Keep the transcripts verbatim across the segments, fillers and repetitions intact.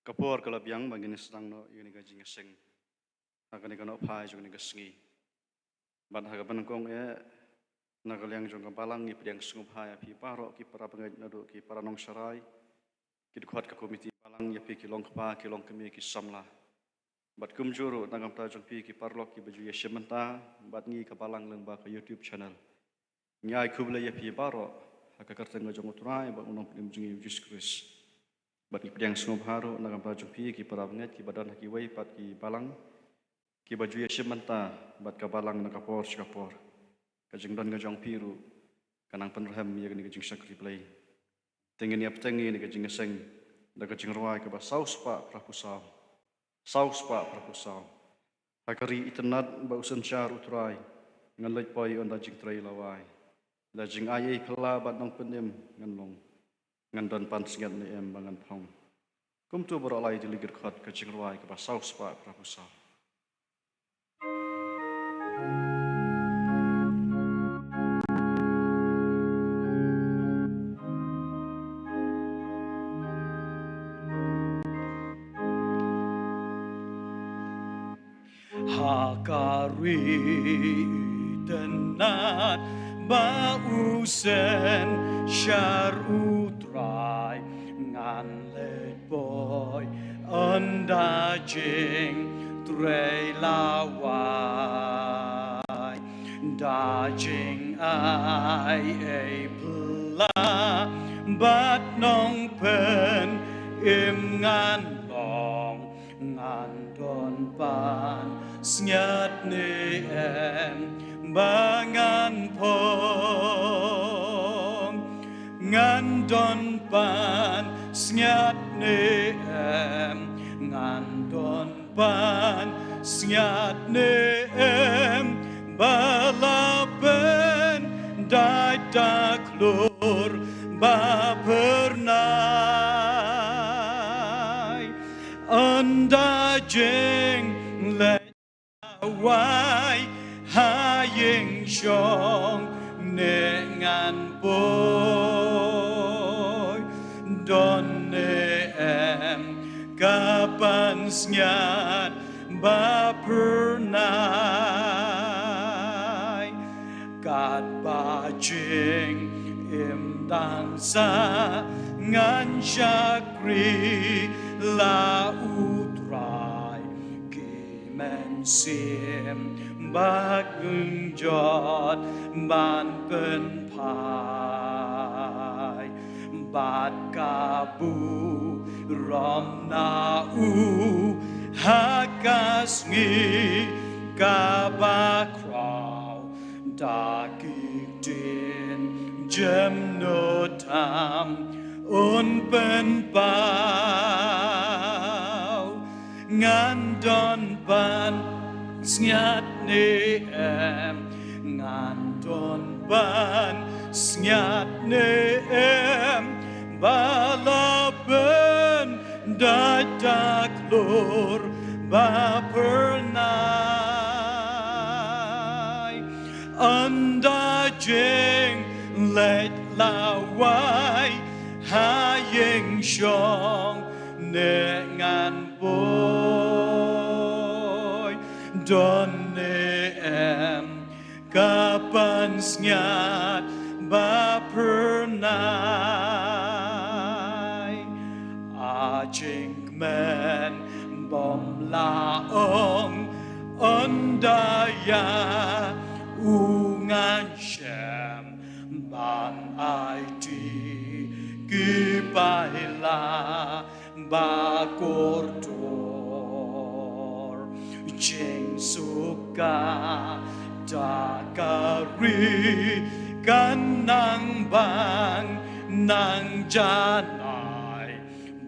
Ka por ka la biang ba ngin sdang noh ïa kane ka jingïaseng ha kane ka nohphai jong kane ka sngi. Bad ha kaba nyngkong eh, na ka liang jong ka balang ngi pdiang sngewbha ïa phi baroh ki para bangeit naduh ki para nongsharai, ki dkhot ka komiti balang, ïa phi ki longkpa ki longkmie ki samla. Bad kumjuh ruh na ka bynta jong phi ki paralok kiba ju ïashim bynta bad ngi ka balang lyngba ka YouTube channel. Ngi ai khublei ïa phi baroh ha ka kyrteng ka jong U Trai bad U Nongpynim jong ngi U Jisu Khrist. Bad ngi pdiang sngewbha ruh na ka bynta jong phi ki para bangeit kiba don ha kiwei pat ki balang kiba ju ïashim bynta bad ka balang na ka por sha ka por. Ka jingdon ka jong phi ruh ka nang pynrhem ïa kane ka jingshakri Blei. Te ngin ïa bteng ïa kane ka jingïaseng da ka jingrwai kaba saw spah phra phew saw. Saw spah phra phew saw. Ha ka ri itynnad ba u synshar U Trai, ngan leit poi ynda jingtrei la wai. Da jingai ei phylla bad nongpynim ngan long. Ngan don pan sngiat ne em ba ngan phong. Kumto baroh lai, tylli ki dkhot ka jingrwai kaba saw spah phra phew saw. Ha ka ri itynnad ba u synshar U Trai, ngan leit poi ynda jingtrei la wai. Da jingai ei phylla bad nongpynim ngan long. Ngan don pan sngiat ne em ba ngan phong. Ngan don pan sngiat ne em. Ngan don pan sngiat ne em ba la pyndait da klur ba phyrnai. Ynda jingleit wai ha ïing shong ne ngan poi. Don ne em ka pan sngiat ba phyrnai. Katba jingim dang sah ngan shakri la U Trai. Ki mynsiem ba kynjot ban pynphai bad ka burom na u ha ka sngi kaba khraw. Da ki ktien jemnud tam un pynpaw. Ngan don pan sngiat ne em. Ngan don pan sngiat ne em ba la pyndait da klur ba phyrnai. Ynda jingleit la wai ha ïing shong ne ngan poi. Don ne em ka pan sngiat ba phyrnai. A jingkmen bym la ong ynda ïa u ngan shem ban aiti ki paila ba kordor. Jingsuka da ka ri kan nang bang nang janai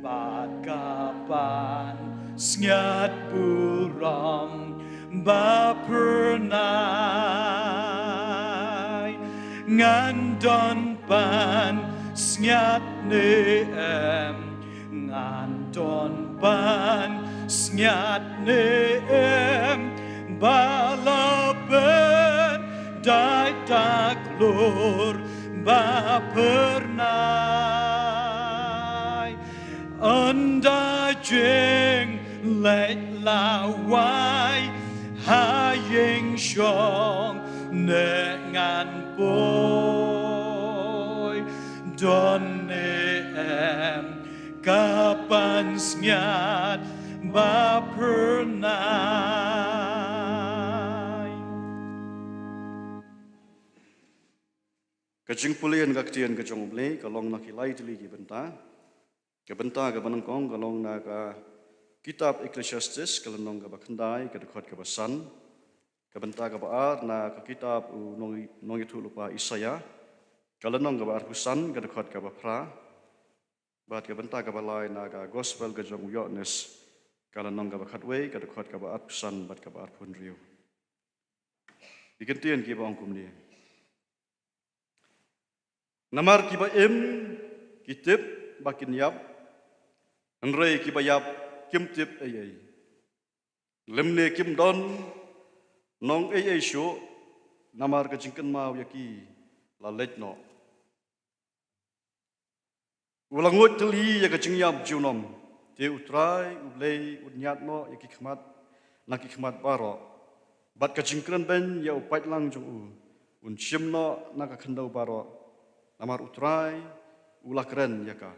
bad ka pan sngiat burom ba phyrnai. Ngan don pan sngiat ne em. Ngan don pan sngiat ne em ba la pyndait da klur ba phyrnai. Ynda Jing leit lawei ha ïing shong ne ngan poi, don ne em ka pansngiat ba pyrnai. Ka jingpule na ka ktien ka jong U Blei ka long na ki lai tylli ki bynta. Ka bynta kaba nyngkong ka long na ka kitab Ecclesiastes, ka lynnong kaba khyndai, ka dkhot kaba san. Ka bynta kaba ar na ka kitab u nong, nongïathuhlypa Isaïah, ka lynnong kaba arphew san, ka dkhot kaba phra. Bad ka bynta kaba lai na ka gospel ka jong u Ïoannis, ka lynnong kaba khatwei, ka dkhot kaba arphew san bad kaba arphew hynriew. Ki kyntien kiba ong kumne. Namar kiba im ki tip ba kin ïap, hynrei kiba ïap kim tip ei ei. Lymne kim don nong ei ei shuh, namar ka jingkynmaw ïa ki la leit noh. U la nguid tylli ïa ka jingïap junom, te U Trai U Blei un ñiad noh ïa ki khmat na ki khmat baroh, bad ka jingkrenbeiñ ïa u paidlang jong u un shim noh na ka khyndew baroh, namar U Trai u la kren ïa ka.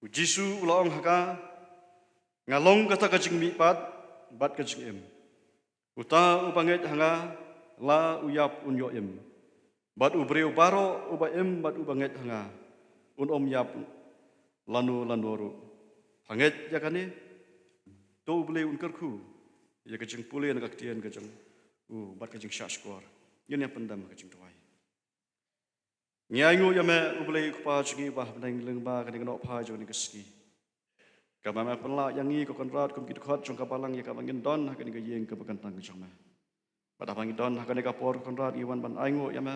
U Jisu u la ong ha ka, nga long kata ka jingmihpat bad ka jingim. Uta uba ngeit ha nga, la u ïap un ïoh im. Bad u briew baroh uba im bad uba ngeit ha nga, un ym ïap lano lano ruh. Pha ngeit ïa kane? To U Blei un kyrkhu ïa ka jingpule na ka ktien ka jong u bad ka jingshahshkor. Ngin ïa pyndem ha ka jingduwai. Ngi ainguh ïa me U Blei U Kpa jong ngi uba ha bneng lyngba kane ka nohphai jong kane ka sngi. Kaba me pynlah ïa ngi ko Kynrad kum ki dkhot jong ka balang ïa kaba ngin don ha kane ka ïing kaba kyntang jong me. Bad haba ngi don ha kane ka por ko Kynrad ngi wan ban ainguh ïa me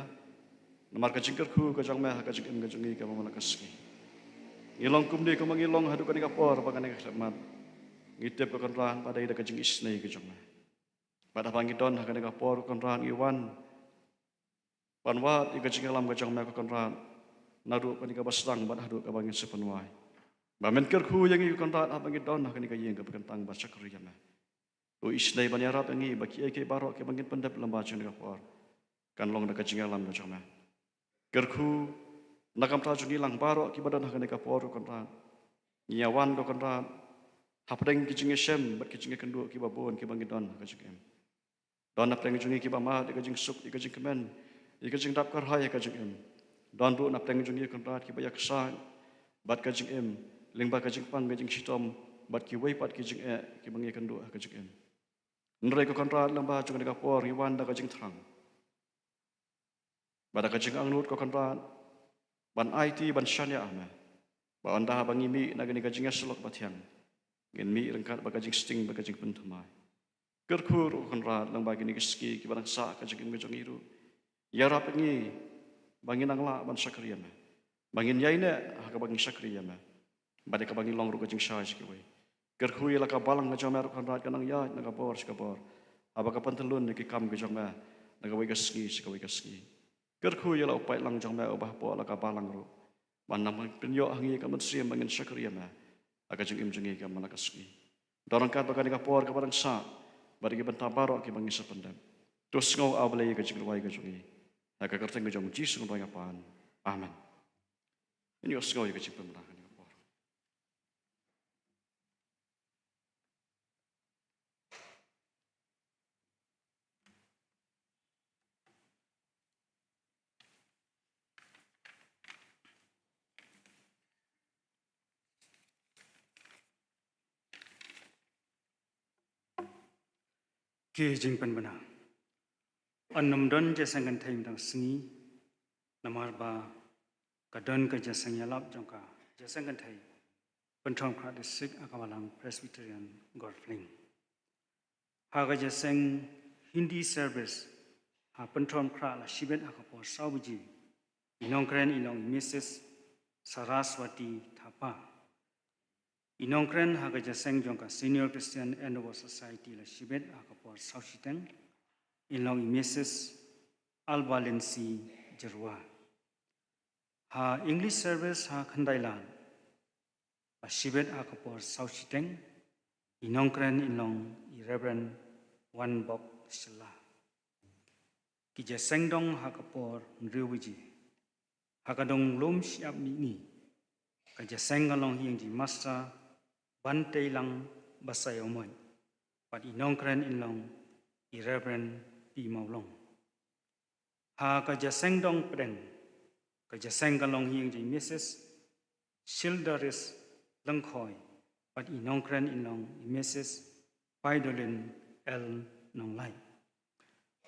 namar ka jingkyrkhu ka jong me ha ka jingim ka jong ngi kaba man la ka sngi. Ngi long kumne kumba ngi long haduh kane ka por bad kane ka khyllipmat. Ngi tip ko Kynrad ba dei da ka jingisynei ka jong me. Bad haba ngi don ha kane ka por ko Kynrad ngi wan ban wad ïa ka jingïalam ka jong me ko Kynrad, naduh kane kaba sdang bad haduh kaba ngin sa pynwai. Ba men kyrkhu ïa ngi ko Kynrad haba ngi don ha kane ka ïing kaba kyntang ban shakri ïa me. To isynei ban ïarap ïa ngi ba kiei kiei baroh kiba ngin pyndep lyngba jong kane ka por kan long da ka jingïalam ka jong me. Kyrkhu na ka bynta jong ngi lang baroh kiba don ha kane ka por ko Kynrad. Ngi ïa wan ko Kynrad hapdeng ki jingïashem bad ki jingïakynduh kiba bun kiba ngi don ha ka jingim. Don napdeng jong ngi kiba mad ïa ka jingsuk, ïa ka jingkmen, ïa ka jingdap kyrhai ha ka jingim. Don ruh napdeng jong ngi ko Kynrad kiba ïaksaid bad ka jingim lyngba ka jingpang ka jingshitom bad kiwei pat ki jingeh kiba ngi ïakynduh ha ka jingim. Hynrei ko Kynrad lyngba jong kane ka por ngi wan da ka jingthrang bad da ka jingangnud ko Kynrad ban aiti ban shaniah ha me. Ba ynda haba ngi mih na kane ka jingïasyllok bathiang ngin mih ryngkat bad ka jingsting bad ka jingpynthymmai. Kyrkhu ruh ko Kynrad lyngba kine ki sngi kiba dang sah ka jingim ka jong ngi ruh. Ïarap ïa ngi ba ngin nang lah ban shakri ïa me. Ba ngin ïaineh ha kaba ngin shakri ïa me. Bad ïa kaba ngin long ruh ka jingshai sha kiwei. Kyrkhu ïa la ka balang ka jong me ruh ko Kynrad kan nang ïaid na ka bor sha ka bor haba ka pyntylun ïa ki kam ka jong me na kawei ka sngi sha kawei ka sngi. Kyrkhu ïa la u paidlang jong me uba hapoh la ka balang ruh ban nang pynïoh ha ngi ka mynsiem ba ngin shakri ïa me ha ka jingim jong ngi ka man la ka sngi. Don ryngkat bad kane ka por kaba dang sah bad ïa ki bynta baroh kiba ngi sa pyndep. To sngew A Blei ïa ka jingrwai ka jong ngi. Ha ka kyrteng ka jong U Jisu ngi duwai ngi pan. Amen. Ngin ïohsngew ïa ka jingpynbna kane ka por. Ki jingpynbna. Yn ym don jingïaseng kynthei mynta ka sngi, namar ba ka don ka jingïaseng ïalap jong ka jingïaseng kynthei Pynthorumkhrah District ha ka Balang Presbyterian Golf Link. Ha ka jingïaseng Hindi service ha Pynthorumkhrah la shibit ha ka por saw baje. I nongkren i long i Missus Saraswati Thapa. I nongkren ha ka jingïaseng jong ka Senior Christian Endeavour Society la shibit ha ka por saw shiteng i long i Missus Albalinsi Jyrwa. Ha English service ha Khyndai Lad Ba shibit ha ka por saw shiteng, i nongkren in long i Reverend Wanbok Shylla. Ki ja seng dong ha ka por hynriew baje. Ha ka dong lum shyiap mihngi, ka ja seng ka long ha ïing jong i Master Banteilang Basaiawmoit, bad i nongkren in long i Reverend P Mawlong. Ha ka ja seng dong pdeng, ka ja seng ka long ha ïing jong i Missus Childaris Lyngkhoi, bad i nongkren in long i Missus Paidolin L Nonglait.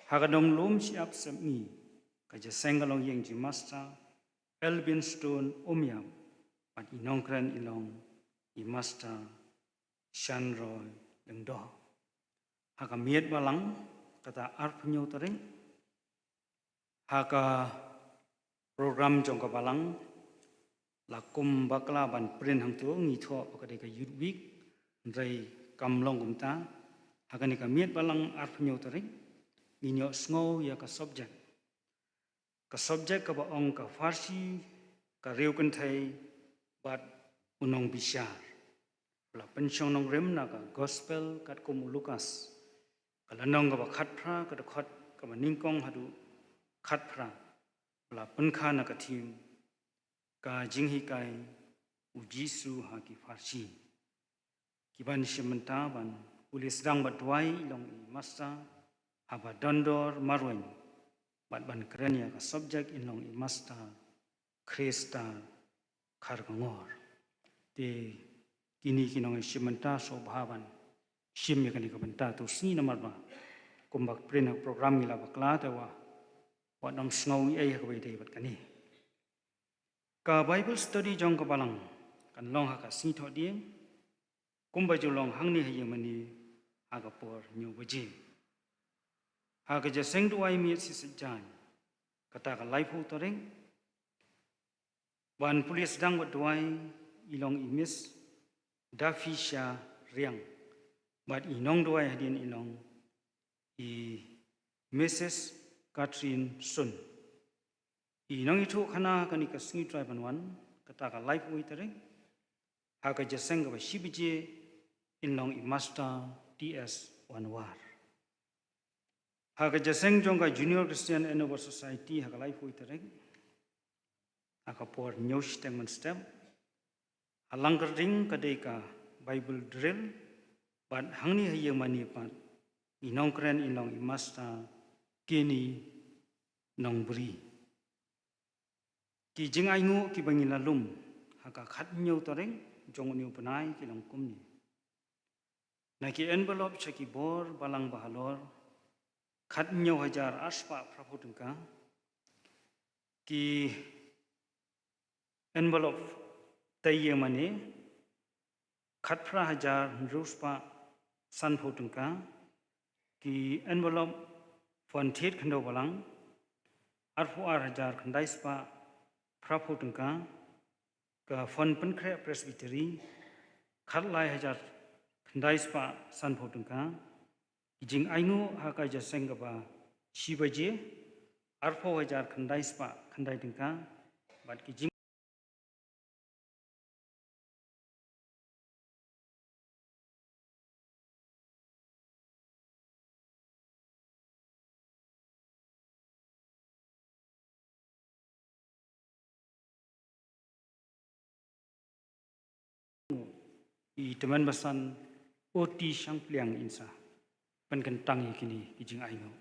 Ha ka dong lum shyiap sepngi, ka ja seng ka long ha ïing jong i Master Elbinstone Umiap, bad i nongkren in long i Master Shanroy Lyngdoh. Ha ka miet balang, kata arphew hynñiew tarik, ha ka program jong ka balang, la kum bakla ban print hangto, ngi thoh ba ka dei ka Youth Week, hynrei kam long kumta. Ha kane ka miet balang arphew hynñiew tarik, ngin ïohsngew ïa ka subject. Ka subject kaba ong ka pharshi, ka riewkynthei, bad u nongbishar. Ba la pynshong nongrim na ka Gospel katkum u Lukas, ka lynnong kaba khatphra, ka dkhot kaba nyngkong haduh khatphra. Ba la pynkha na ka theme, ka jinghikai u Jisu ha ki pharshi. Kiban shim bynta ban pule sdang bad duwai i long i Master Habadondor Marwein, bad ban kren ïa ka subject in long i Master Khrista Kharkongor. Te kine ki nongshim bynta sngewbha ban shim ïa kane ka bynta to sngi, namar ba kumba print ha program ngi la bakla, te wat nym sngew ei ei ha kaba ïadei bad kane. Ka Bible study jong ka balang kan long ha ka sngi Thohdieng, kumba ju long hangne ha ïingmane, ha ka por hynñiew baje. Ha ka ja seng duwai miet shisha jan, kata ka laiphew tarik, ban pule sdang bad duwai i long i Miss Daphisha Riang, bad i nongduwai hadien i long i Missus Catherine Sun. I nongïathuh khana ha kane ka sngi Trai ban wan, kata ka laiphew tarik, ha ka ja seng kaba shi baje, in long i Master T S Wanwar. Ha ka ja seng jong ka Junior Christian Endeavour Society ha ka laiphew tarik, ha ka por hynñiew shiteng mynstep, ha Langkyrding ka dei ka Bible drill, bad hangne ha ïingmane pat i nongkren in long i Master Kenny Nongbri. Ki jingainguh kiba ngi la lum ha ka khathynñiew tarik jong une u bnai ki long kumne. Na ki envelope sha ki bor balang ba halor, khathynñiew hajar arspah phraphew tyngka. Ki envelope tei ïingmane, khatphra hajar hynriewspah sanphew tyngka. Ki envelope fund thied khyndew balang, arphew ar hajar khyndaispah phraphew tyngka. Ka fund pynkhreh Presbytery, khatlai hajar khyndaispah sanphew tyngka. Ki jingainguh ha ka ja seng kaba shi baje, arphew hajar khyndaispah khyndai tyngka. Bad ki jing i tymmen basan Oti Shangpliang in sa pynkyntang ïa kine ki jingainguh.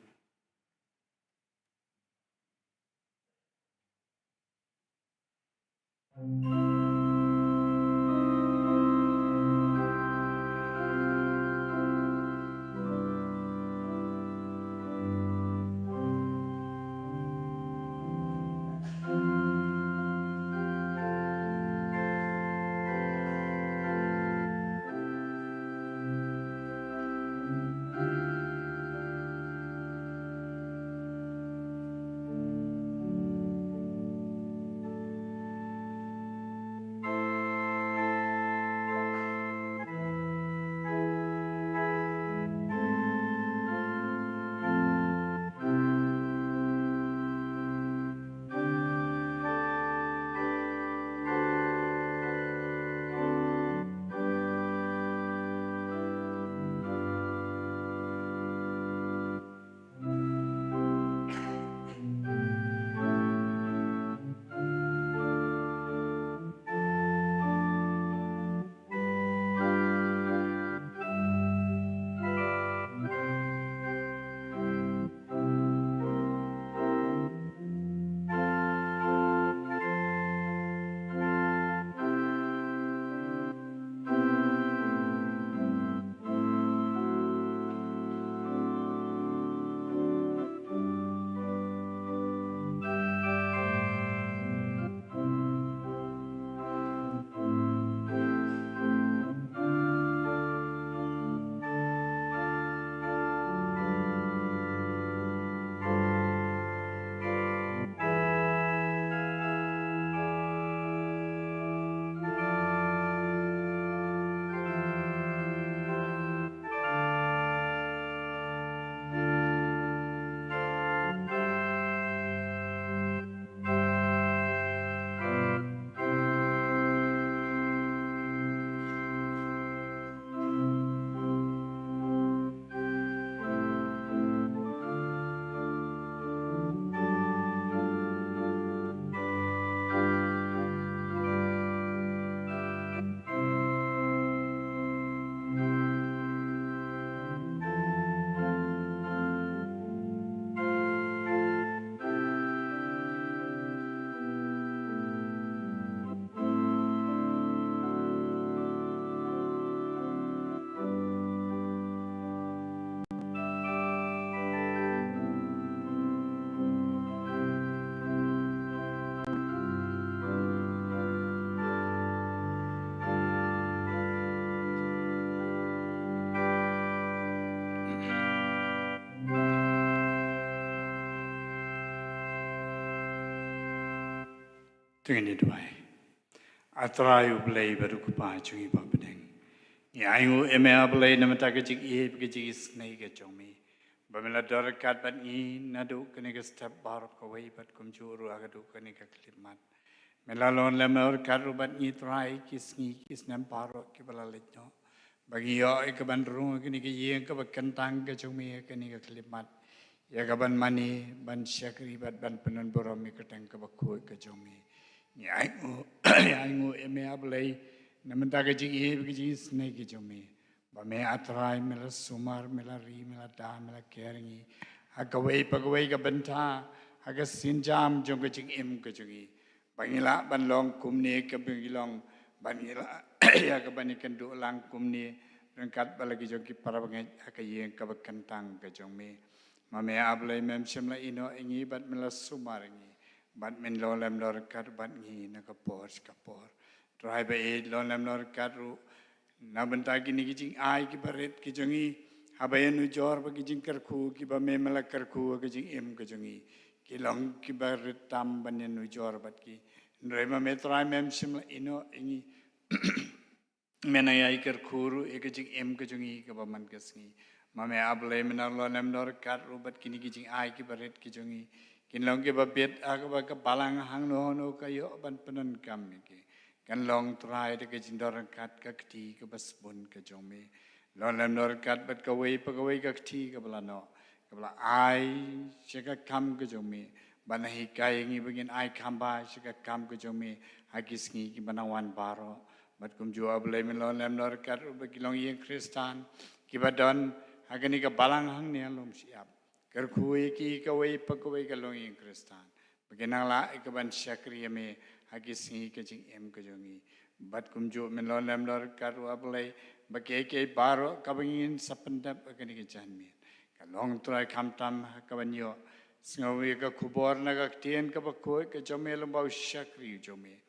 To ngin ïa duwai. A Trai U Blei bad U Kpa jong ngi ba ha bneng, ngi ainguh ïa me A Blei na bynta ka jingïeit bad ka jingisynei ka jong me, ba me la don ryngkat bad ngi naduh kane ka step baroh kawei bad kumjuh ruh ha kaduh kane ka khyllipmat. Me la long lem ryngkat ruh bad ngi Trai, ki sngi ki snem baroh kiba la leit noh, ba ngi ïoh ïa ka ban rung ha kane ka ïing kaba kyntang ka jong me ha kane ka khyllipmat, ïa ka ban mane, ban shakri bad ban pyndonburom ïa ka kyrteng kaba khuid ka jong me. Ngi ainguh, ngi ainguh ïa me A Blei na bynta ka jingïeit bad ka jingisynei ka jong me, ba me A Trai me la sumar, me la ri, me la da, me la ker ïa ngi ha kawei pa kawei ka bynta ha ka sienjam jong ka jingim ka jong ngi, ba ngi lah ban long kumne kaba ngi long, ba ngi lah ïa ka ban ïakynduh lang kumne ryngkat bad la ki jong ki para bangeit ha ka ïing kaba kyntang ka jong me. Ma me A Blei mem shym la ïehnoh ïa ngi bad me la sumar ïa ngi, bad men long lem ryngkat bad ngi na ka por sha ka por. Trai ba ïeit, long lem ryngkat ruh na bynta kine ki jingai kiba rit ki jong ngi, haba ïanujor bad ki jingkyrkhu kiba me me la kyrkhu ha ka jingim ka jong ngi, ki long kiba rit tam ban ïanujor bad ki. Hynrei ma me Trai mem shym la ïehnoh ïa ngi. Me nang ïai kyrkhu ruh ïa ka jingim ka jong ngi kaba man ka sngi. Ma me A Blei me nang long lem ryngkat ruh bad kine ki jingai kiba rit ki jong ngi, kin long kiba bit ha kaba ka balang hangno hangno ka ïoh ban pyndonkam ïa ki, kan long Trai da ka jingdon ryngkat ka kti kaba sbun ka jong me. Long lem ryngkat bad kawei pa kawei ka kti kaba la noh, kaba la ai sha ka kam ka jong me, ban hikai ïa ngi ba ngin ai kham bha sha ka kam ka jong me ha ki sngi kiba nang wan baroh. Bad kumjuh A Blei men long lem ryngkat ruh bad ki longïing Khristan kiba don ha kane ka balang hangne ha Lumshyiap. Kyrkhu ïa ki kawei pa kawei ka longïing Khristan, ba kin nang lah ïa ka ban shakri ïa me ha ki sngi ka jingim ka jong ngi. Bad kumjuh men long lem ryngkat ruh A Blei, ba kiei kiei baroh kaba ngin sa pyndep ha kane ka janmiet, ka long Trai khamtam ha ka ban ïohsngew ïa ka khubor na ka ktien kaba khuid ka jong me lyngba u shakri u jong me.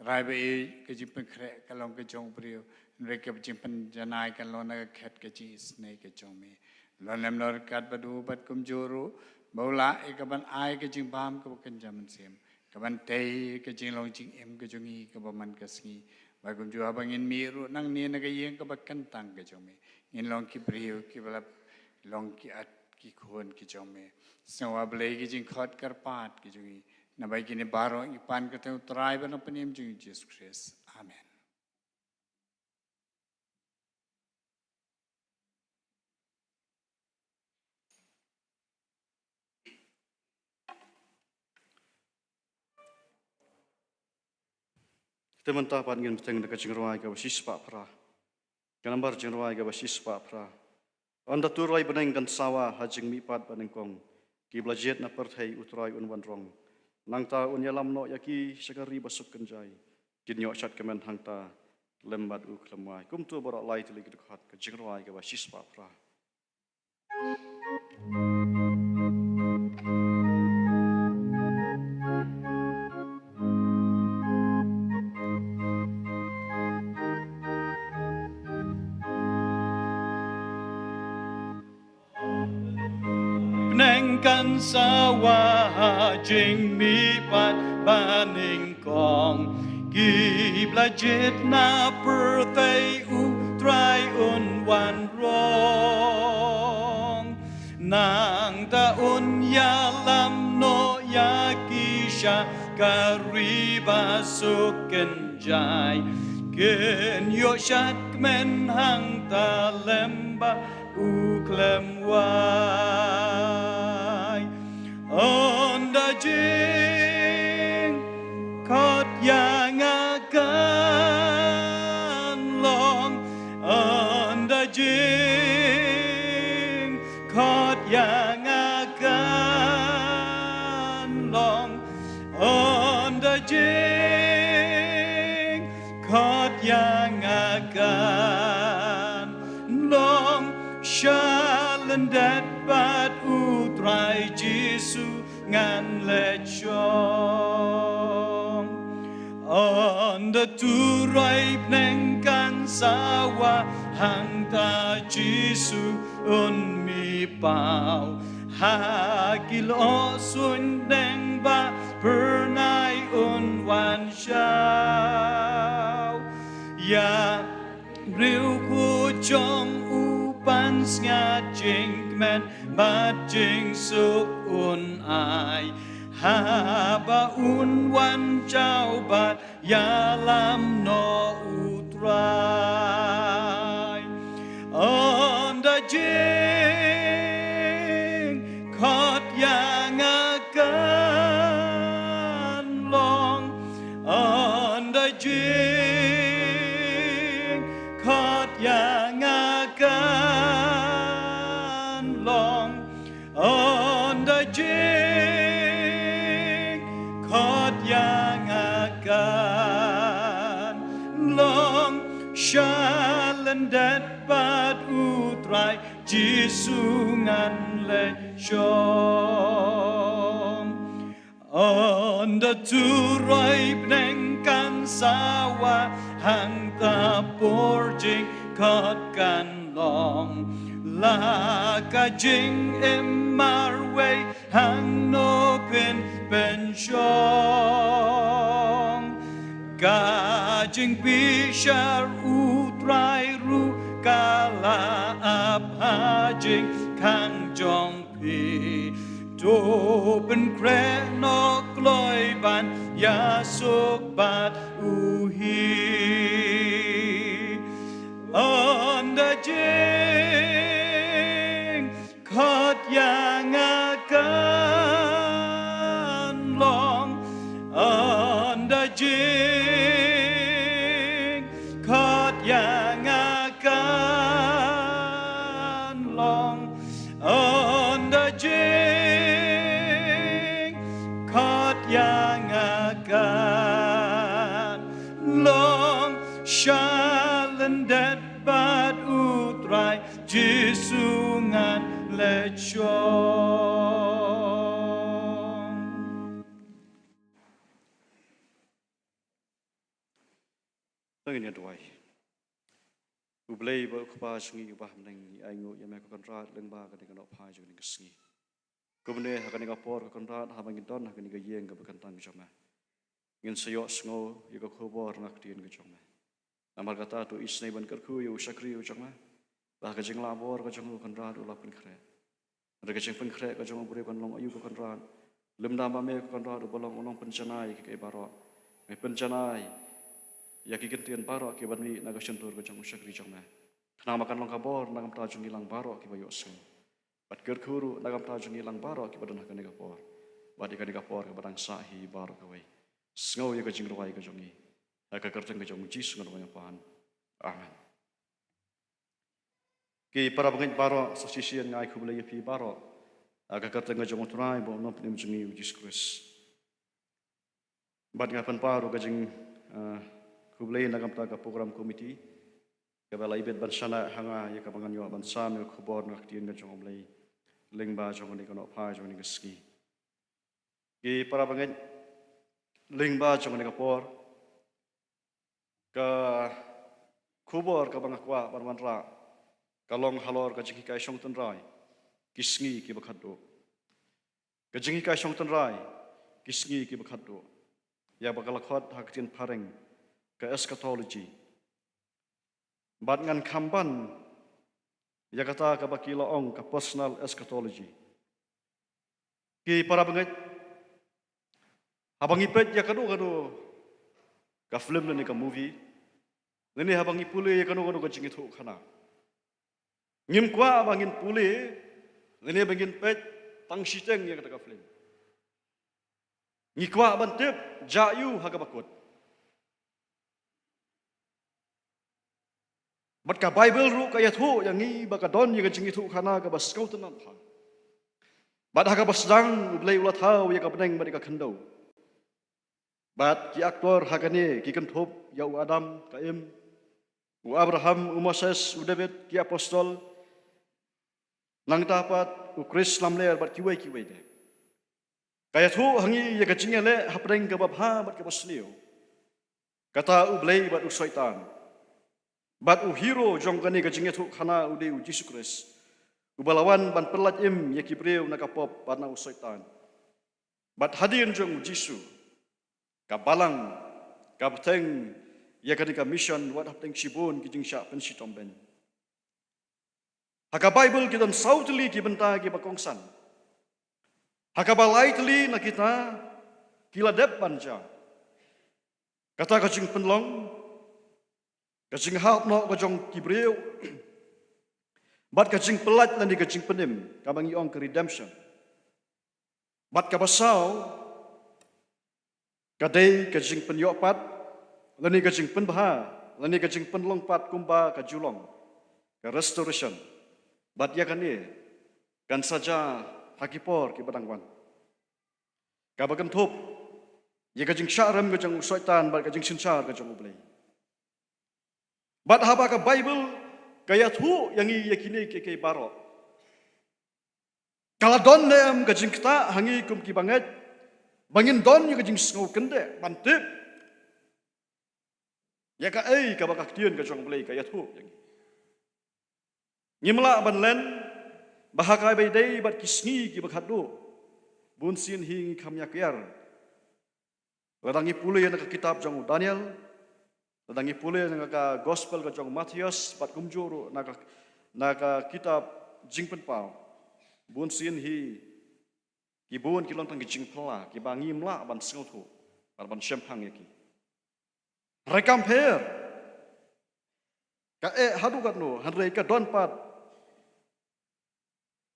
Trai ba ïeit, ka jingpynkhreh ka long ka jong u briew, hynrei ka jingpynjanai kan long na ka khet ka jingisynei ka jong me. Long lem ryngkat bad u, bad kumjuh ruh ba u lah ïa ka ban ai ka jingbam kaba kynja mynsiem, ka ban tei ka jinglong jingim ka jong ngi kaba man ka sngi. Bad kumjuh haba ngin mih ruh nangne na ka ïing kaba kyntang ka jong me, ngin long ki briew kiba la long ki at ki khun ki jong me. Sngewbha A Blei, ki jingkhot kyrpad ki jong ngi, naba ïa kine baroh ngi pan ka kyrteng u Trai bad Nongpynim jong ngi Jisu Khrist. Amen. Te mynta pat ngin bteng da ka jingrwai kaba shispah phra. Ka nambar jingrwai kaba shispah phra. Ynda tu roi bneng kan sawa ha jingmihpat ba nyngkong, ki ba la jied na pyrthei U Trai un wan rong. Nangta un ïalam noh ïa ki sha ka ri ba suk kynjai. Kin ïoh shad kmen hangta lem bad u khlem wai. Kumto baroh lai tylli ki dkhot ka jingrwai kaba shispah phra. Bneng kan sawa ha jingmihpat ba nyngkong, ki ba la jied na pyrthei U Trai un wan rong. Nangta un ïalam noh ïa ki sha ka ri ba suk kynjai. Kin ïoh shad kmen hangta lem bad u khlem wai. Ynda jingkhot ïa nga kan long, ynda jingkhot ïa nga kan long, ynda jingkhot ïa nga kan long, sha lyndet bad U Trai Jisu ngan leit shong. Ynda tu roi bneng kan sawa hangta Jisu un mih paw. Ha ki lyoh suiñ bneng ba phyrnai un wan shaw. Ïa briew khuid jong u ban sngiat jingkmen bad jingsuk un ai, haba un wan shaw bad ïalam noh u Trai. Ynda jingkhot ïa nga kan long, ynda jingkhot ïa nga kan long, ynda jingkhot ïa nga kan long, sha lyndet bad u Trai Jisu ngan leit shong. Ynda turoi bneng kan sawa, hangta por jingkhot kan long. La ka jingim marwei hangno phin pynshong? Ka jingbishar u Trai ruh ka la ap ha jingkhang jong phi. To pynkhreh noh kloi ban ïasuk bad u hi. Ynda jingkhot ïa nga kan long, ynda jingkhot ïa nga kan long, ynda jingkhot ïa nga kan long, sha lyndet bad u Trai Jisu ngan leit shong. To ngin ïa duwai. U Blei bad u Kpa jong ngi uba ha bneng, ngi ainguh ïa me ko Kynrad lyngba kane ka nohphai jong kane ka sngi. Kumne ha kane ka por ko Kynrad, haba ngi don ha kane ka ïing kaba kyntang jong me, ngin sa ïohsngew ïa ka khubor na ka ktien ka jong me. Namar kata to isynei ban kyrkhu ïa u shakri u jong me, ba ha ka jinglah bor ka jong u Kynrad u la pynkhreh. Hynrei ka jingpynkhreh ka jong u briew kan long aïu ko Kynrad, lymda ma me ko Kynrad uba long u nongpynjanai ïa kiei baroh? Me pynjanai ïa ki kyntien baroh kiban mih na ka shyntur ka jong u shakri jong me. Khnang ba kan long ka bor na ka bynta jong ngi lang baroh kiba ïohsngew, bad kyrkhu ruh na ka bynta jong ngi lang baroh kiba don ha kane ka por, bad ïa kane ka por kaba dang sah hi baroh kawei. Sngew ïa ka jingrwai ka jong ngi. Ha ka kyrteng ka jong u Jisu ngan duwai ngan pan. Amen. Ki para bangeit baroh, sa shisien nga ai khublei ïa phi baroh ha ka kyrteng ka jong u Trai bad u Nongpynim jong ngi u Jisu Khrist. Bad nga pynpaw ruh ka jing, eh, khublei na ka bynta ka program committee kaba la ibit ban shaniah ha nga ïa kaba ngan ïoh ban sam ïa ka khubor na ka ktien ka jong u Blei lyngba jong kane ka nohphai jong kane ka sngi. Ki para bangeit, lyngba jong kane ka por, ka khubor kaba nga kwah ban wanrah ka long halor ka jinghikai shong tynrai ki sngi kiba khatduh. Ka jinghikai shong tynrai ki sngi kiba khatduh, ïa ba ka la khot ha ka ktien phareng ka eschatology. Bad ngan kham ban ïa kata kaba ki la ong ka personal eschatology. Ki para bangeit, haba ngi peit ïa kano kano ka film lane ka movie, lane haba ngi pule ïa kano kano ka jingïathuhkhana, ngim kwah ba ngin pule lane ba ngin peit tang shiteng ïa kata ka film. Ngi kwah ban tip jia aiu ha kaba kut. Bad ka Baibl ruh ka ïathuh ïa ngi ba ka don ïa ka jingïathuhkhana kaba sngewtynnad bha. Bad ha kaba sdang u Blei u la thaw ïa ka bneng bad ïa ka khyndew. Bad ki aktor ha kane ki kynthup ïa u Adam, ka Im, u Abraham, u Moses, u David, ki apostol, nangta pat u Khrist lamler bad kiwei kiwei de. Ka ïathuh ha ngi ïa ka jingïaleh hapdeng kaba bha bad kaba sniew. Kata u Blei bad u Soitan. Bad u hero jong kane ka jingïathuhkhana u dei u Jisu Khrist, uba la wan ban pyllait im ïa ki briew na ka pop bad na u Soitan. Bad hadien jong u Jisu, ka balang, ka bteng ïa kane ka mission, wat hapdeng shibun ki jingshah pynshitom beiñ. Ha ka Baibl ki don saw tylli ki bynta kiba kongsan. Ha kaba lai tylli na kita ki la dep ban jia. Kata ka jingpynlong, ka jinghap noh ka jong ki briew, bad ka jingpyllait lane ka jingpynim, kaba ngi ong ka redemption. Bad kaba saw, ka dei ka jingpynïoh pat, lane ka jingpynbha, lane ka jingpynlong pat kumba ka ju long, ka restoration. Bad ïa kane kan sa jia ha ki por kiba dang wan. Kaba kynthup ïa ka jingshah rem ka jong u Soitan bad ka jingsynshar ka jong U Blei. Bad haba ka Baibl ka ïathuh ïa ngi ïa kine kiei kiei baroh, ka la don ne em ka jingktah ha ngi kum ki bangeit ba ngin don ïa ka jingsngew kyndit ban tip ïa kaei kaba ka ktien ka jong U Blei ka ïathuh ïa ngi? Ngim lah ban len ba ha kaba ïadei bad ki sngi kiba khatduh, bunsien hi ngi kham ïa kiar. Lada ngi pule na ka kitab jong u Daniel, lada ngi pule na ka gospel ka jong u Mathaios, bad kumjuh ruh na ka, na ka kitab Jingpynpaw, bunsien hi ki bun ki long tang ki jingphylla kiba ngim lah ban sngewthuh bad ban shemphang ïa ki. Hynrei kam pher, ka eh haduh katno, hynrei ka don pat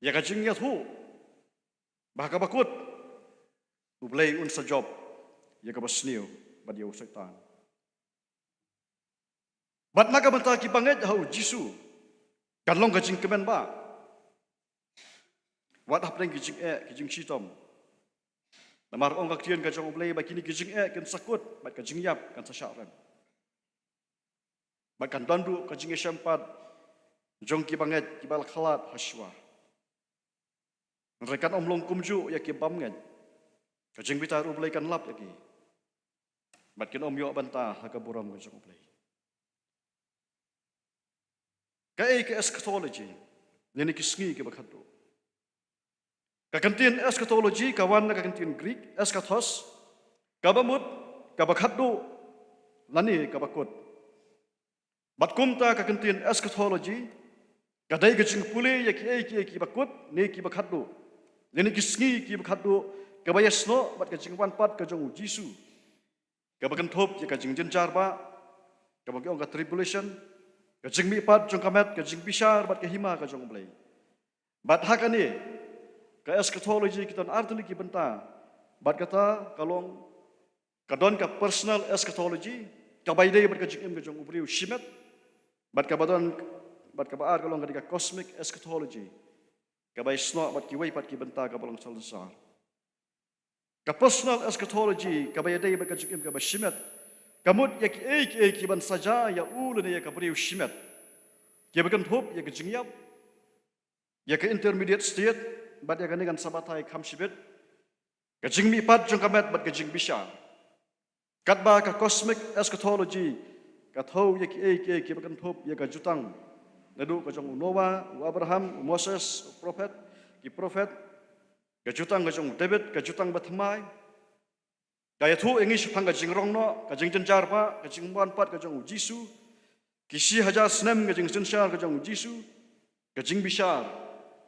ïa ka jingïathuh ba ha kaba kut U Blei un sa jop ïa kaba sniew bad ïa u Soitan. Bad na ka bynta ki bangeit ha u Jisu, kan long ka jingkmen ba wat hapdeng ki jingeh, ki jingshitom. Namar ong ka ktien ka jong U Blei ba kine ki jingeh kin sa kut bad ka jingïap kan sa shah rem. Bad kan don ruh ka jingïashem pat jong ki bangeit kiba la khlad ha shuwa. Hynrei kan ym long kumjuh ïa ki bymngeit. Ka jingbitar U Blei kan lap ïa ki. Bad kin ym ïoh bynta ha ka burom ka jong U Blei. Kaei ka eschatology, lane ki sngi kiba khatduh? Ka kyntien eschatology ka wan na ka kyntien Greek, eschatos, kaba mut kaba khatduh, lane kaba kut. Bad kumta ka kyntien eschatology ka dei ka jingpule ïa kiei kiei kiba kut ne kiba khatduh, lane ki sngi kiba khatduh, kaba ïasnoh bad ka jingwan pat ka jong u Jisu, kaba kynthup ïa ka jingjynjar ba, kaba ki ong ka tribulation, ka jingmihpat jong ka met, ka jingbishar bad ka hima ka jong U Blei. Bad ha kane ka eschatology ki don ar tylli ki bynta. Bad kata ka long, ka don ka personal eschatology, kaba ïadei bad ka jingim ka jong u briew shimet. Bad kaba don, bad kaba ar ka long ka dei ka cosmic eschatology, kaba ïasnoh bad kiwei pat ki bynta kaba long salonsar. Ka personal eschatology kaba ïadei bad ka jingim kaba shimet, ka mut ïa kiei kiei kiban sa jia ïa u lane ïa ka briew shimet, kiba kynthup ïa ka jingïap, ïa ka intermediate state, bad ïa kane kan sa batai kham shibit, ka jingmihpat jong ka met bad ka jingbishar. Katba ka cosmic eschatology ka thew ïa kiei kiei kiba kynthup ïa ka jutang, naduh ka jong u Noah, u Abraham, u Moses, u prophet, ki prophet, ka jutang ka jong u David, ka jutang bathymmai. Ka ïathuh ïa ngi shaphang ka jingrong noh, ka jingjynjar ba, ka jingwan pat ka jong u Jisu, ki shi hajar snem ka jingsynshar ka jong u Jisu, ka jingbishar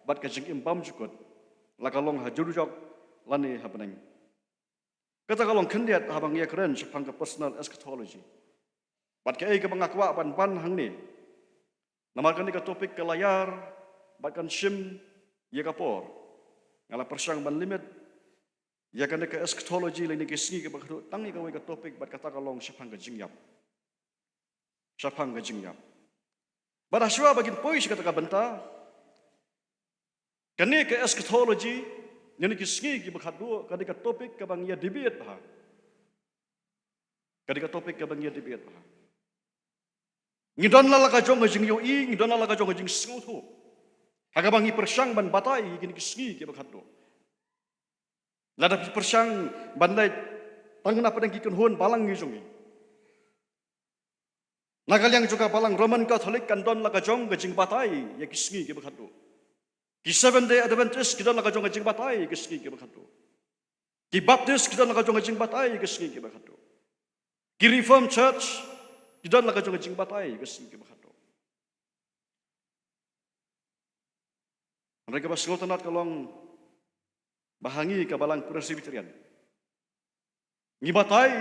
bad ka jingim bymjukut, la ka long ha jurjok lane ha bneng. Kata ka long khyndiat haba ngi ïakren shaphang ka personal eschatology. Bad kaei kaba nga kwah ban ban hangne, namar kane ka topic ka la ïar bad kan shim ïa ka por, nga la pyrshang ban limit ïa kane ka eschatology lane ki sngi kiba khatduh tang ïa kawei ka topic, bad kata ka long shaphang ka jingïap. Shaphang ka jingïap. Bad ha shuwa ba ngin poi sha kata ka bynta, kane ka eschatology, lane ki sngi kiba khatduh, ka dei ka topic kaba ngi ïa debate bha. Ka dei ka topic kaba ngi ïa debate bha. Ngi don la la ka jong ka jingïohi, ngi don la la ka jong ka jingsngewthuh ha kaba ngi pyrshang ban batai ïa kine ki sngi kiba khatduh. Lada phi pyrshang ban leit tang na pdeng ki kynhun balang ki jong ngi, na ka liang jong ka balang Roman Catholic kan don la ka jong ka jingbatai ïa ki sngi kiba khatduh. Ki Seventh Day Adventist ki don la ka jong ka jingbatai ïa ki sngi kiba khatduh. Ki Baptist ki don la ka jong ka jingbatai ïa ki sngi kiba khatduh. Ki Reformed Church ki don la ka jong ka jingbatai ka sngi kaba khatduh. Hynrei kaba sngewtynnat ka long ba ha ngi ka Balang Presbyterian ngi batai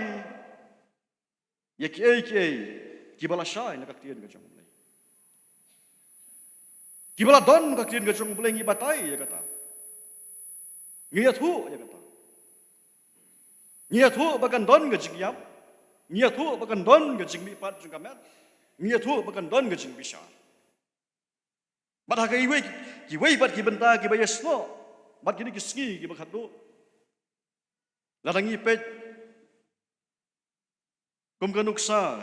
ïa kiei kiei kiba la shai na ka ktien ka jong U Blei. Kiba la don ka ktien ka jong U Blei ngi batai ïa kata. Ngi ïathuh ïa kata. Ngi ïathuh ba kan don ka jingïap. Ngi ïathuh ba kan don ka jingmihpat jong ka met. Ngi ïathuh ba kan don ka jingbishar. Bad ha kiwei, kiwei pat ki bynta kiba ïasnoh bad kine ki sngi kiba khatduh, lada ngi peit kum ka nuksa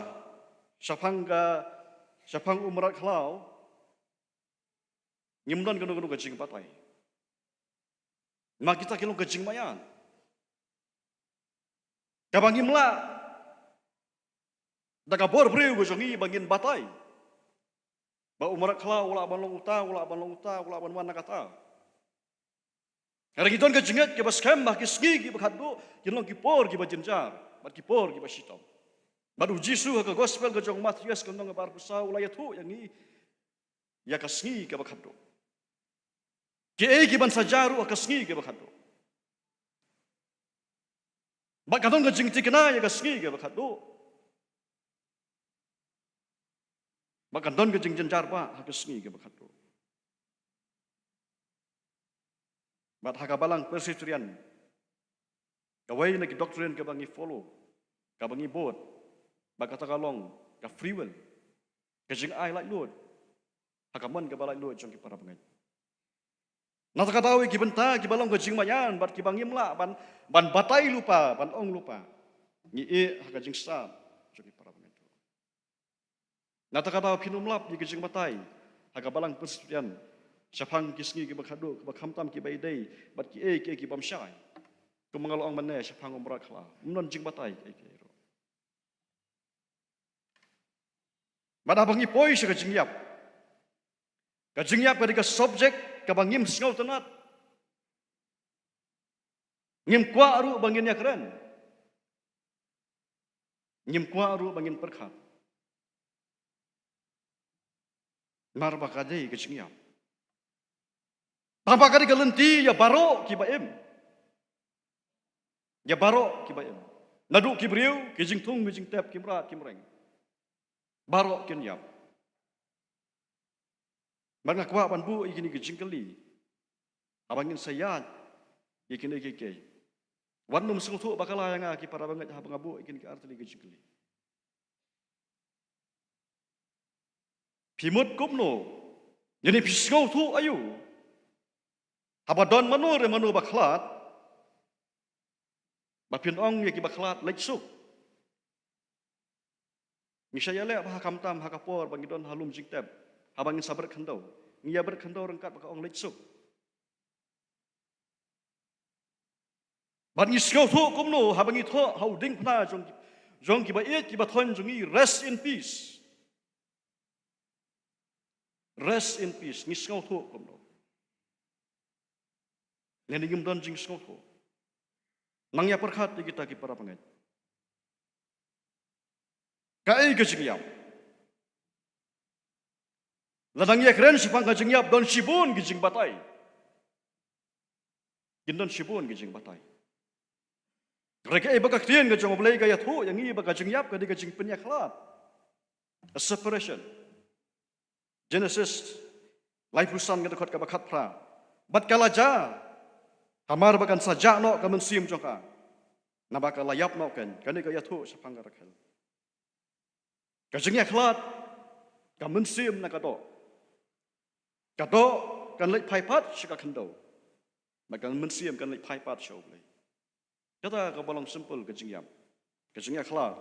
shaphang ka, shaphang u mrad khlaw, ngim don kano kano ka jingbatai. Ma kita ki long ka jingmaïan kaba ngim lah da ka bor briew ka jong ngi ba ngin batai ba u mrad khlaw u lah ban long uta, u lah ban long uta, u lah ban wan na kata. Hynrei ngi don ka jingngeit kaba skhem ba ha ki sngi kiba khatduh kin long ki por kiba jynjar bad ki por kiba shitom. Bad U Jisu ha ka gospel ka jong u Mathaios ka lynnong kaba arphew saw u la ïathuh ïa ngi ïa ka sngi kaba khatduh. Kiei kiban sa jia ruh ha ka sngi kaba khatduh. Bad ka don ka jingthikna ïa ka sngi kaba khatduh. Bad ka don ka jingjynjar bha ha ka sngi kaba khatduh. Bad ha ka Balang Presbyterian kawei na ki doctrine kaba ngi follow, kaba ngi bud, bad kata ka long ka free will, ka jingai laitluid ha ka mon kaba laitluid jong ki para bangeit. Na kata ka daw ïa ki bynta kiba long ka jingmaïan bad kiba ngim lah ban, ban batai lypa, ban ong lypa, ngi ïeh ha ka jingstad jong ki para bangeit. Na kata ka daw phin ym lap ïa ka jingbatai ha ka Balang Presbyterian shaphang ki sngi kiba khatduh, kiba khamtam kiba ïadei bad kiei kiei kibym shai. Kumba nga la ong mynne shaphang u mrad khlaw, ym don jingbatai kiei kiei ruh. Bad haba ngi poi sha ka jingïap, ka jingïap ka dei ka subject kaba ngim sngewtynnat. Ngim kwah ruh ba ngin ïakren. Ngim kwah ruh ba ngin pyrkhat. Namar ba ka dei ka jingïap. Tangba ka dei ka lynti ïa baroh kiba im. Ïa baroh kiba im. Naduh ki briew, ki jingthung, ki jingtep, ki mrad, ki mreng. Baroh kin ïap. Bad nga kwah ban buh ïa kine ki jingkylli haba ngin sa ïaid ïa kine kiei kiei. Wat nym sngewthuh bakla ïa nga ki para bangeit haba nga buh ïa kine ki artylli ki jingkylli. Phi mut kumno? Lane phi sngewthuh aïu haba don mano re mano ba khlad, ba phin ong ïa ki ba khlad leit suk? Ngi shah ïaleh ba ha khamtam ha ka por ba ngi don ha lum jingtep, haba ngin sa bret khyndew, ngi ïa bret khyndew ryngkat ba ka ong leit suk. Bad ngi sngewthuh kumno haba ngi thoh ha u diengphna jong, jong kiba ïeit kiba thoiñ jong ngi, "Rest in peace. Rest in peace." Ngi sngewthuh kumno? Lane ngim don jingsngewthuh? Nang ïa pyrkhat ïa kita ki para bangeit. Kaei ka jingïap? Lada ngi ïakren shaphang ka jingïap, don shibun ki jingbatai. Kin don shibun ki jingbatai. Hynrei kaei ba ka ktien ka jong U Blei ka ïathuh ïa ngi ba ka jingïap ka dei ka jingpynïakhlad. A separation. Genesis laiphew san ka dkhot kaba khatphra. Bad ka la jia hamar ba kan sa jah noh ka mynsiem jong ka, naba ka la ïap noh keiñ. Kane ka ïathuh shaphang ka Rakhel. Ka jingïakhlad ka mynsiem na ka doh. Ka doh kan leit phai pat sha ka khyndew, bad ka mynsiem kan leit phai pat sha U Blei. Kata kaba long simple ka jingïap, ka jingïakhlad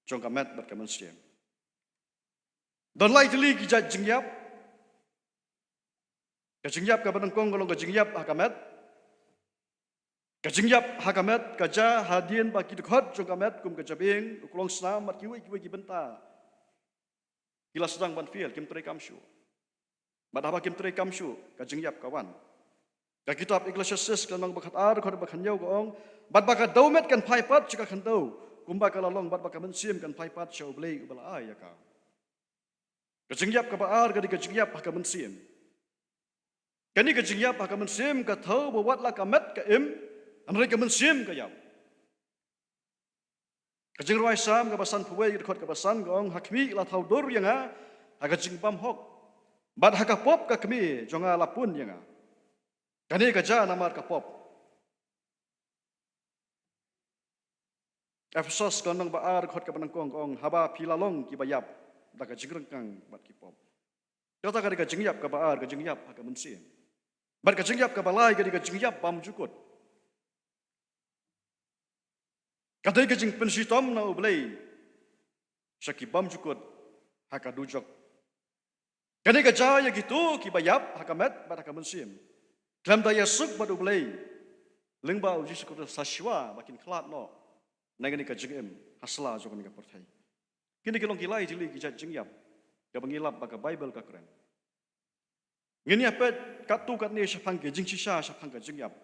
jong ka met bad ka mynsiem. Don lai tylli ki jait jingïap. Ka jingïap kaba nyngkong ka long ka jingïap ha ka met. Ka jingïap ha ka met ka jia hadien ba ki dkhot jong ka met kum ka jabieng, u klongsnam bad kiwei kiwei ki bynta ki la sdang ban fail, kim treikam shuh. Bad haba kim treikam shuh, ka jingïap ka wan. Ka kitab Ecclesiastes ka lynnong ba khatar, dkhot ba khathynñiew ka ong, bad ba ka dewmet kan phai pat sha ka khyndew, kumba ka la long bad ba ka mynsiem kan phai pat sha U Blei uba la ai ïa ka. Ka jingïap kaba ar ka dei ka jingïap ha ka mynsiem. Kane ka jingïap ha ka mynsiem ka thew ba wat la ka met ka im, hynrei ka mynsiem ka ïap. Ka jingrwai Salm kaba sanphew wei, ka dkhot kaba san ka ong, "Ha khmih la thaw dur ïa nga ha ka jingbam hok, bad ha ka pop ka kmie jong nga la pun ïa nga." Kane ka jia namar ka pop. Ephesos ka lynnong ba ar, dkhot kaba nyngkong ka ong, "Haba phi la long kiba ïap da ka jingryngkang bad ki pop." Kata ka dei ka jingïap kaba ar, ka jingïap ha ka mynsiem. Bad ka jingïap kaba lai ka dei ka jingïap bymjukut. Ka dei ka jingpynshitom na U Blei sha ki bymjukut ha ka dujok. Kane ka jia ïa kito kiba ïap ha ka met bad ha ka mynsiem, khlem da ïasuk bad U Blei lyngba U Jisu Khrist, sa shuwa ba kin khlad noh na kane ka jingim ha sla jong kane ka pyrthei. Kine ki long ki lai tylli ki jait jingïap kaba ngi lap ba ka Baibl ka kren. Ngin ïa peit katto katne shaphang ki jingshisha shaphang ka jingïap.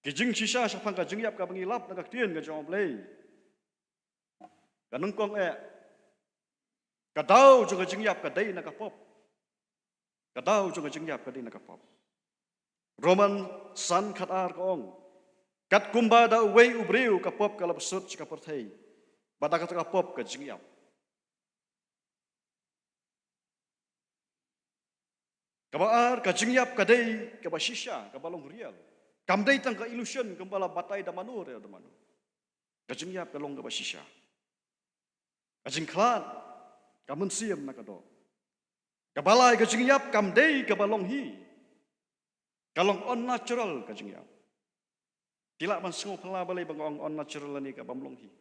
Ki jingshisha shaphang ka jingïap kaba ngi lap na ka ktien ka jong U Blei. Ka nyngkong eh, ka daw jong ka jingïap ka dei na ka pop. Ka daw jong ka jingïap ka dei na ka pop. Rom san, dkhot ar ka ong, "Katkumba da uwei u briew ka pop ka la bsut sha ka pyrthei, bad da kata ka pop ka jingïap." Kaba ar, ka jingïap ka dei kaba shisha, kaba long real. Kam dei tang ka illusion, kumba la batai da mano re da mano. Ka jingïap ka long kaba shisha. Ka jingkhlad ka mynsiem na ka doh. Kaba lai, ka jingïap kam dei kaba long hi. Ka long unnatural ka jingïap. Phi lah ban sngewphylla balei ba nga ong unnatural lane ka bym long hi.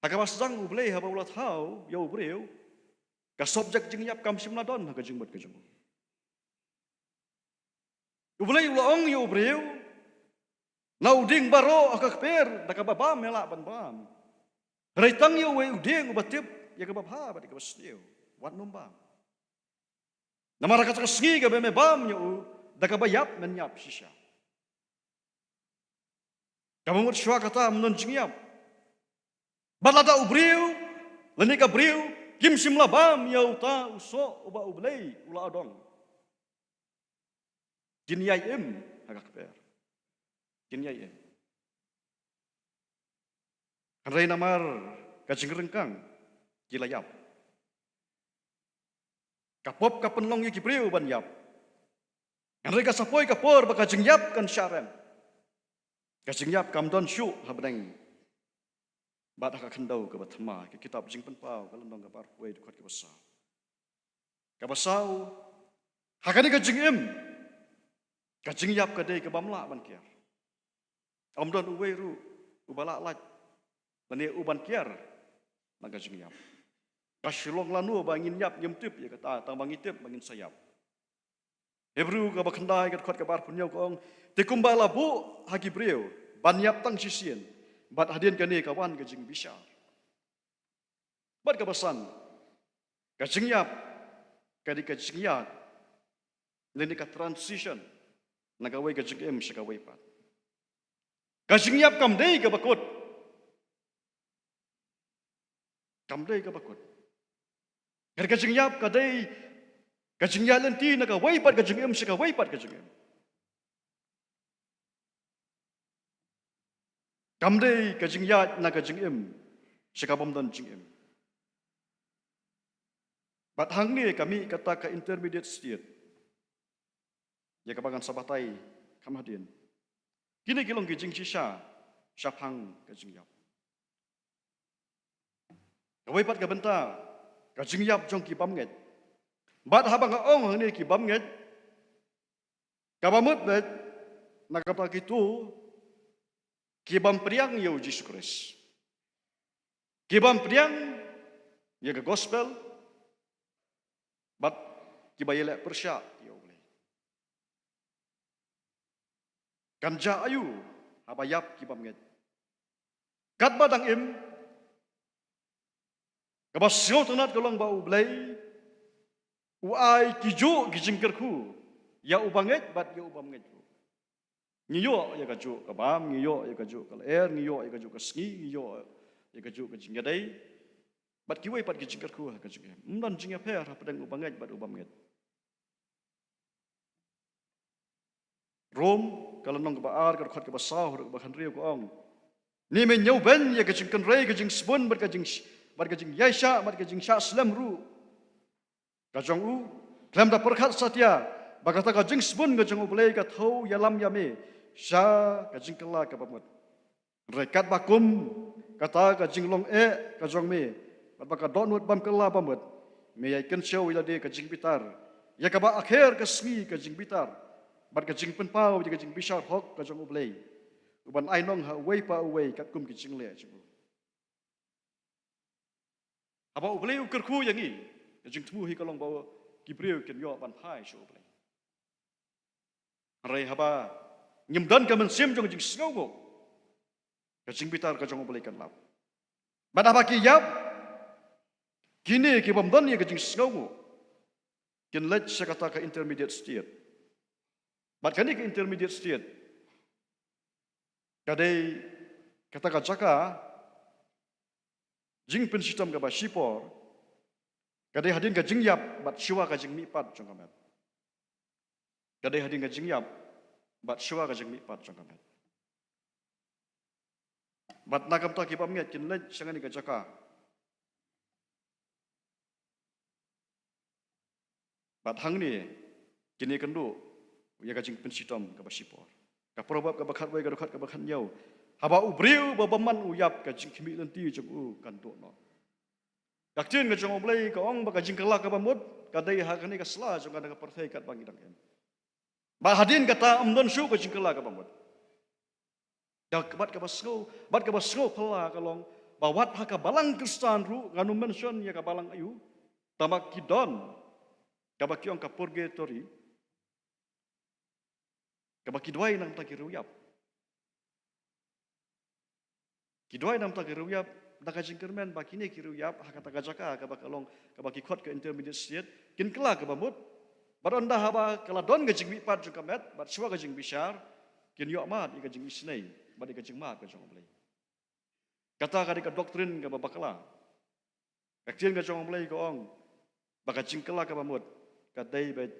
Ha kaba sdang U Blei haba u la thaw ïa u briew, ka subject jingïap kam shym la don ha ka jingmut ka jong u. U Blei u la ong ïa u briew, "Na u dieng baroh ha ka kper da kaba bam me lah ban bam. Hynrei tang ïa uwei u dieng uba tip ïa kaba bha bad ïa kaba sniew, wat nym bam. Namar ha kata ka sngi kaba me bam ïa u, da kaba ïap men ïap shisha." Kaba mut shuwa kata ym don jingïap. Bad lada u briew lane ka briew kim shym la bam ïa uta u soh uba U Blei u la adong, kin ïai im ha ka kper. Kin ïai im. Hynrei namar ka jingryngkang ki la ïap. Ka pop ka pynlong ïa ki briew ban ïap. Hynrei ka sa poi ka por ba ka jingïap kan shah rem. Ka jingïap kam don shuh ha bneng bad ha ka khyndew kaba thymmai. Ka kitab Jingpynpaw ka lynnong kaba arphew wei, dkhot kaba saw. Kaba saw, ha kane ka jingim, ka jingïap ka dei kaba ym lah ban kiar. Ym don uwei ruh uba lah lait lane u ban kiar na ka jingïap. Ka shu long lano ba ngin ïap ngim tip ïa kata, tang ba ngi tip ba ngin sa ïap. Hebru kaba khyndai ka dkhot kaba arphew hynñiew ka ong, "Te kumba la buh ha ki briew ban ïap tang shisien, bad hadien kane ka wan ka jingbishar." Bad kaba san, ka jingïap ka dei ka jingïaid lane ka transition na kawei ka jingim sha kawei pat. Ka jingïap kam dei kaba kut. Kam dei kaba kut. Ka dei ka jingïap ka dei ka jingïaid lynti na kawei pat ka jingim sha kawei pat ka jingim. Kam dei ka jingïaid na ka jingim sha ka bym don jingim. Bad hangne ka mih kata ka intermediate state ïa kaba ngan sa batai kham hadien. Kine ki long ki jingshisha shaphang ka jingïap. Kawei pat ka bynta, ka jingïap jong ki bymngeit. Bad haba nga ong hangne ki bymngeit, kaba mut beit na ka bynta kito ki bym pdiang ïa u Jisu Khrist, ki bym pdiang ïa ka gospel, bad kiba ïaleh pyrshah ïa U Blei. Kan jia aïu haba ïap ki bymngeit? Katba dang im, kaba sngewtynnat ka long ba U Blei u ai kijuh ki jingkyrkhu ïa u bangeit bad ïa u bymngeit ruh. Ngi ïoh ïa kajuh ka bam, ngi ïoh ïa kajuh ka lyer, ngi ïoh ïa kajuh ka sngi, ngi ïoh ïa kajuh ka jingïadei. Bad kiwei pat ki jingkyrkhu ha ka jingim. Ym don jingïapher hapdeng u bangeit bad u bymngeit. Rom, ka lynnong kaba ar, ka dkhot kaba saw haduh kaba khathynriew ka ong: Ne me ñiewbeiñ ïa ka jingkynrei, ka jingsbun, bad ka jing, bad ka jingïaishah, bad ka jingshah slem ruh ka jong u, khlem da pyrkhat satia ba kata ka jingsbun ka jong U Blei ka thew ïalam ïa me sha ka jingkylla kaba mut. Hynrei katba kum kata ka jinglong eh ka jong me, bad ba ka dohnud bym kylla bamut, me ïai kynshew ïa lade ka jingbitar, ïa kaba akher ka sngi ka jingbitar, bad ka jingpynpaw ïa ka jingbishar hok ka jong U Blei, uban ai nong ha uwei pa uwei katkum ki jingleh jong u. Haba U Blei u kyrkhu ïa ngi, ka jingthmu hi ka long ba ki briew kin ïoh ban phai sha U Blei. Hynrei haba ngim don ka mynsiem jong ka jingsngewnguh, ka jingbitar ka jong U Blei kan lap. Bad haba ki ïap, kine ki bym don ïa ka jingsngewnguh kin leit sha kata ka intermediate state. Bad kane ka intermediate state ka dei kata ka jaka jingpynshitom kaba shipor, ka dei hadien ka jingïap bad shuwa ka jingmihpat jong ka met. Ka dei hadien ka jingïap bad shuwa ka jingmihpat jong ka met. Bad na ka bynta ki bymngeit kin leit sha kane ka jaka. Bad hangne kine kan duh ïa ka jingpynshitom kaba shipor. Ka Proverb kaba khatwei, ka dkhot kaba khathynñiew: Haba u briew ba bymman u ïap, ka jingkhmih lynti jong u kan duh noh. Ka ktien ka jong U Blei ka ong ba ka jingkylla kaba mut ka dei ha kane ka sla jong kane ka pyrthei katba ngi dang im. Bad hadien kata ym don shuh ka jingkylla kaba mut. Ka, bad kaba sngew, bad kaba sngewphylla ka long ba wat ha ka balang Khristan ruh, ngan ym mention ïa ka balang aïu, tangba ki don kaba ki ong ka purgatory, kaba ki duwai na ka bynta ki riewïap. Ki duwai na ka bynta ki riewïap da ka jingkyrmen ba kine ki riewïap ha kata ka jaka kaba ka long, kaba ki khot ka intermediate state, kin kylla kaba mut. Bad ynda haba ka la don ka jingmihpat jong ka met bad shuwa ka jingbishar, kin ïoh mad ïa ka jingisynei bad ïa ka jingmap ka jong U Blei. Kata ka dei ka doctrine kaba bakla. Ka ktien ka jong U Blei ka ong ba ka jingkylla kaba mut ka dei beit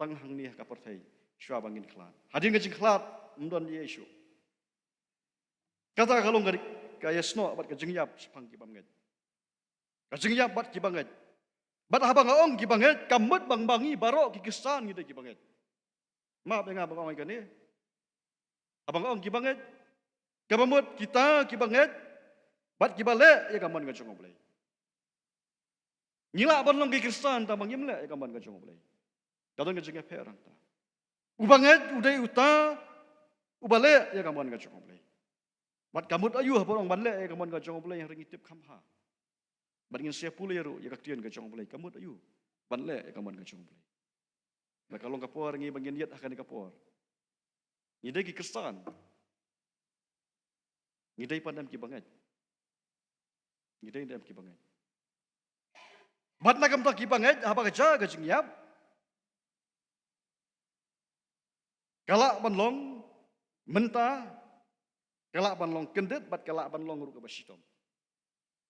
tang hangne ha ka pyrthei shuwa ba ngin khlad. Hadien ka jingkhlad ym don ei ei shuh. Kata ka long ka, ka ïasnoh bad ka jingïap shaphang ki bymngeit. Ka jingïap bad ki bangeit. Bad haba nga ong ki bangeit, kam mut ba ngi baroh ki Khristan ngi dei ki bangeit. Map ïa nga ba nga ong ïa kane. Haba nga ong ki bangeit, kaba mut kita ki bangeit bad kiba leh ïa ka mon ka jong U Blei. Ngi lah ban long ki Khristan tangba ngim leh ïa ka mon ka jong U Blei. Ka don ka jingïapher hangta. U bangeit u dei uta uba leh ïa ka mon ka jong U Blei. Bad ka mut aïu haba ong ban leh ïa ka mon ka jong U Blei, hynrei ngi tip kham bha. Bad ngin sa ïa pule ruh ïa ka ktien ka jong U Blei, ka mut aïu ban leh ïa ka mon ka jong U Blei. Bad ka long ka por ngi ba ngin ïaid ha kane ka por. Ngi dei ki Khristan. Ngi dei pat ne em ki bangeit. Ngi dei ne em ki bangeit. Bad na ka bynta ki bangeit, haba ka jia ka jingïap, ka lah ban long mynta, ka lah ban long kyndit, bad ka lah ban long ruh kaba shitom.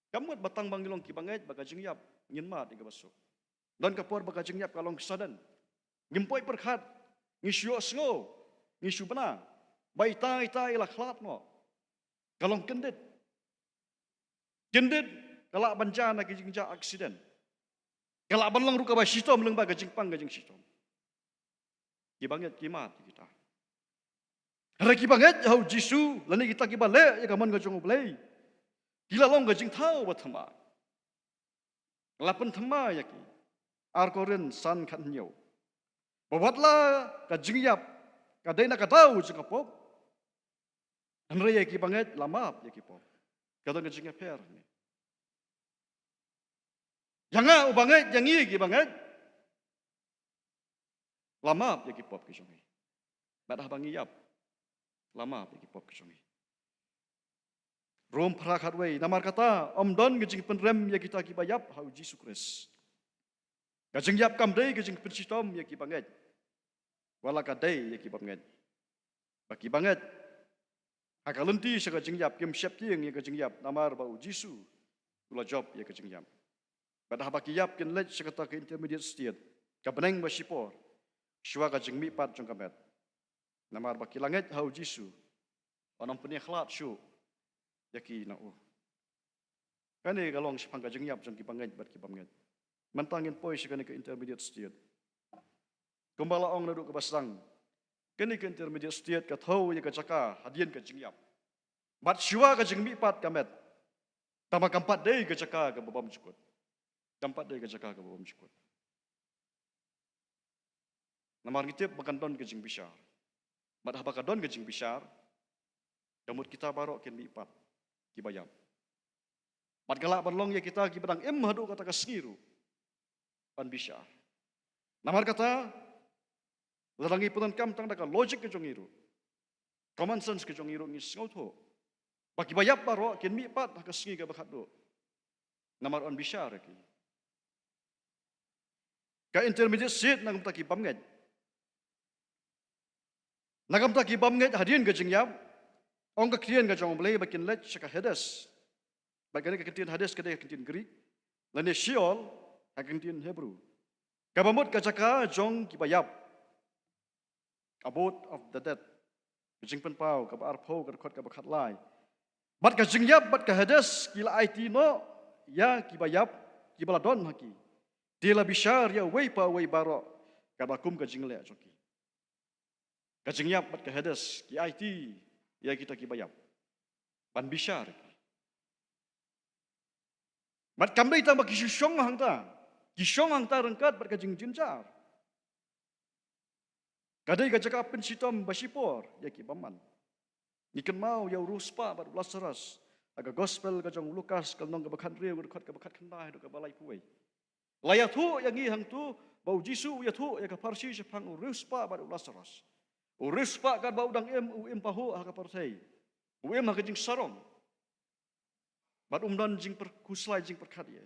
Kam mut ba tang ba ngi long ki bangeit ba ka jingïap ngin mad ïa kaba suk. Don ka por ba ka jingïap ka long sudden. Ngim poi pyrkhat, ngi shu ïohsngew, ngi shu bna ba ita ita i la khlad noh. Ka long kyndit. Kyndit ka lah ban jia na ki jingjia accident. Ka lah ban long ruh kaba shitom lyngba ka jingpang ka jingshitom. Ki bangeit ki mad ïa kita. Hynrei ki bangeit ha U Jisu lane kita kiba leh ïa ka mon ka jong U Blei, ki la long ka jingthaw ba thymmai. La pynthymma ïa ki. Ar Korinth san khathynñiew. Ba wat la ka jingïap ka dei na ka daw jong ka pop, hynrei ïa ki bangeit la map ïa ki pop. Ka don ka jingïapher ne. Ïa nga u bangeit, ïa ngi ki bangeit, la map ïa ki pop ki jong ngi. Bad haba ngi ïap, la map ïa ki pop ki jong ngi. Rom phra khatwei: Namar kata ym don ka jingpynrem ïa kita kiba ïap ha U Jisu Khrist. Ka jingïap kam dei ka jingpynshitom ïa ki bangeit, wat la ka dei ïa ki bymngeit. Ba ki bangeit ha ka lynti sha ka jingïap kim sheptieng ïa ka jingïap, namar ba u Jisu u la jop ïa ka jingïap. Bad haba ki ïap kin leit sha kata ka intermediate state, ka bneng ba shipor, shuwa ka jingmihpat jong ka met. Namar ba ki la ngeit ha u Jisu, un ym pynïakhlad shuh ïa ki na u. Kane ka long shaphang ka jingïap jong ki bangeit bad ki bym ngeit. Mynta ngin poi sha kane ka intermediate state. Kumba la ong naduh kaba sdang, kane ka intermediate state ka thew ïa ka jaka hadien ka jingïap bad shuwa ka jingmihpat ka met. Tangba kam pat dei ka jaka kaba bymjukut. Kam pat dei ka jaka kaba bymjukut. Namar ngi tip ba kan don ka jingbishar. Bad haba ka don ka jingbishar, ka mut kita baroh kin mihpat, kiba ïap. Bad ka lah ban long ïa kita kiba dang im haduh kata ka sngi ruh ban bishar. Namar kata, lada ngi pyndonkam tang da ka logic ka jong ngi ruh, common sense ka jong ngi ruh, ngi sngewthuh ba kiba ïap baroh kin mihpat ha ka sngi kaba khatduh. Namar un bishar ïa ki. Ka intermediate state na ka bynta ki bym ngeit. Na ka bynta ki bym ngeit hadien ka jingïap, ong ka ktien ka jong U Blei ba kin leit sha ka Hades. Bad kane ka ktien Hades ka dei ka ktien Greek, lane Sheol ha ka ktien Hebrew, kaba mut ka jaka jong kiba ïap. Abode of the dead. Ka Jingpynpaw kaba arphew, ka dkhot kaba khatlai. Bad ka jingïap bad ka Hades ki la aiti noh ïa kiba ïap, kiba la don ha ki. Te la bishar ïa uwei pa uwei baroh katba kum ka jingleh jong ki. Ka jingïap bad ka Hades ki aiti ïa kita kiba ïap ban bishar ïa ki. Bad kam dei tang ba ki shu shong hangta, ki shong hangta ryngkat bad ka jingjynjar. Ka dei ka jaka pynshitom ba shipor ïa ki bymman. Ngi kynmaw ïa u riewspah bad u Lasaros ha ka gospel ka jong u Lukas, ka lynnong kaba khathynriew, ka dkhot kaba khatkhyndai haduh kaba laiphew wei. La ïathuh ïa ngi hangto ba u Jisu u ïathuh ïa ka pharshi shaphang u riewspah bad u Lasaros. U riewspah katba u dang im, u im pahuh ha ka pyrthei, u im ha ka jingsarong. Bad um don jingpyrkhuslai, jingpyrkhat ïa.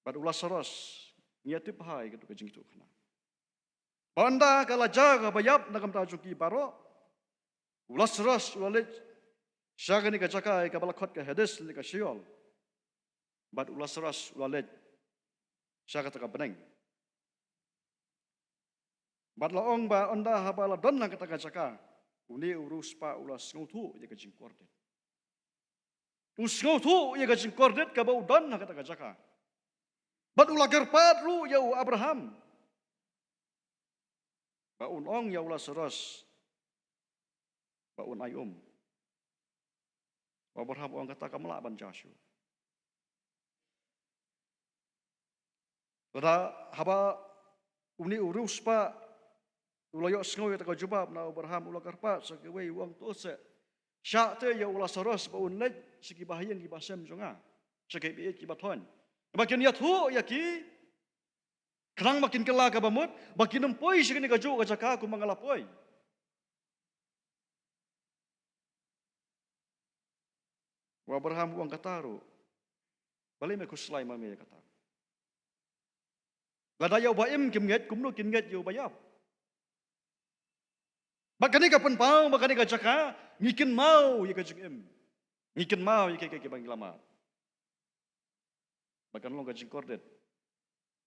Bad u Lasaros, ngi ïatip bha ïa kato ka jingïathuhkhana. Ba ynda ka la jia kaba ïap na ka bynta jong ki baroh, u Lasaros u la leit sha kane ka jaka ïa kaba la khot ka Hades lane ka Sheol. Bad u Lasaros u la leit sha kata ka bneng. Bad la ong ba ynda haba la don ha kata ka jaka, une u riewspah u la sngewthuh ïa ka jingkordit. U sngewthuh ïa ka jingkordit kaba u don ha kata ka jaka. Bad u la kyrpad ruh ïa u Abraham ba un ong ïa u Lasaros ba un ai um. U Abraham u ong, kata kam lah ban jia shuh. Lada haba une u riewspah u la ïohsngew ïa kata ka jubab na u Abraham, u la kyrpad sha kiwei, u ong, to seh, shah te ïa u Lasaros ba un leit sha ki bahaïing ki bahasem jong nga, sha ki baieit ki bathoiñ, ba kin ïathuh ïa ki, khnang ba kin kylla kaba mut, ba kin ym poi sha kane kajuh ka jaka kumba nga la poi. U Abraham u ong, kata ruh balei me khuslai ma me ïa kata? Lada ïa uba im kim ngeit, kumno kin ngeit ïa uba ïap? Bad kane ka pynpaw ba kane ka jaka ngi kynmaw ïa ka jingim, ngi kynmaw ïa kiei kiei kiba ngi la mad. Ba kan long ka jingkordit,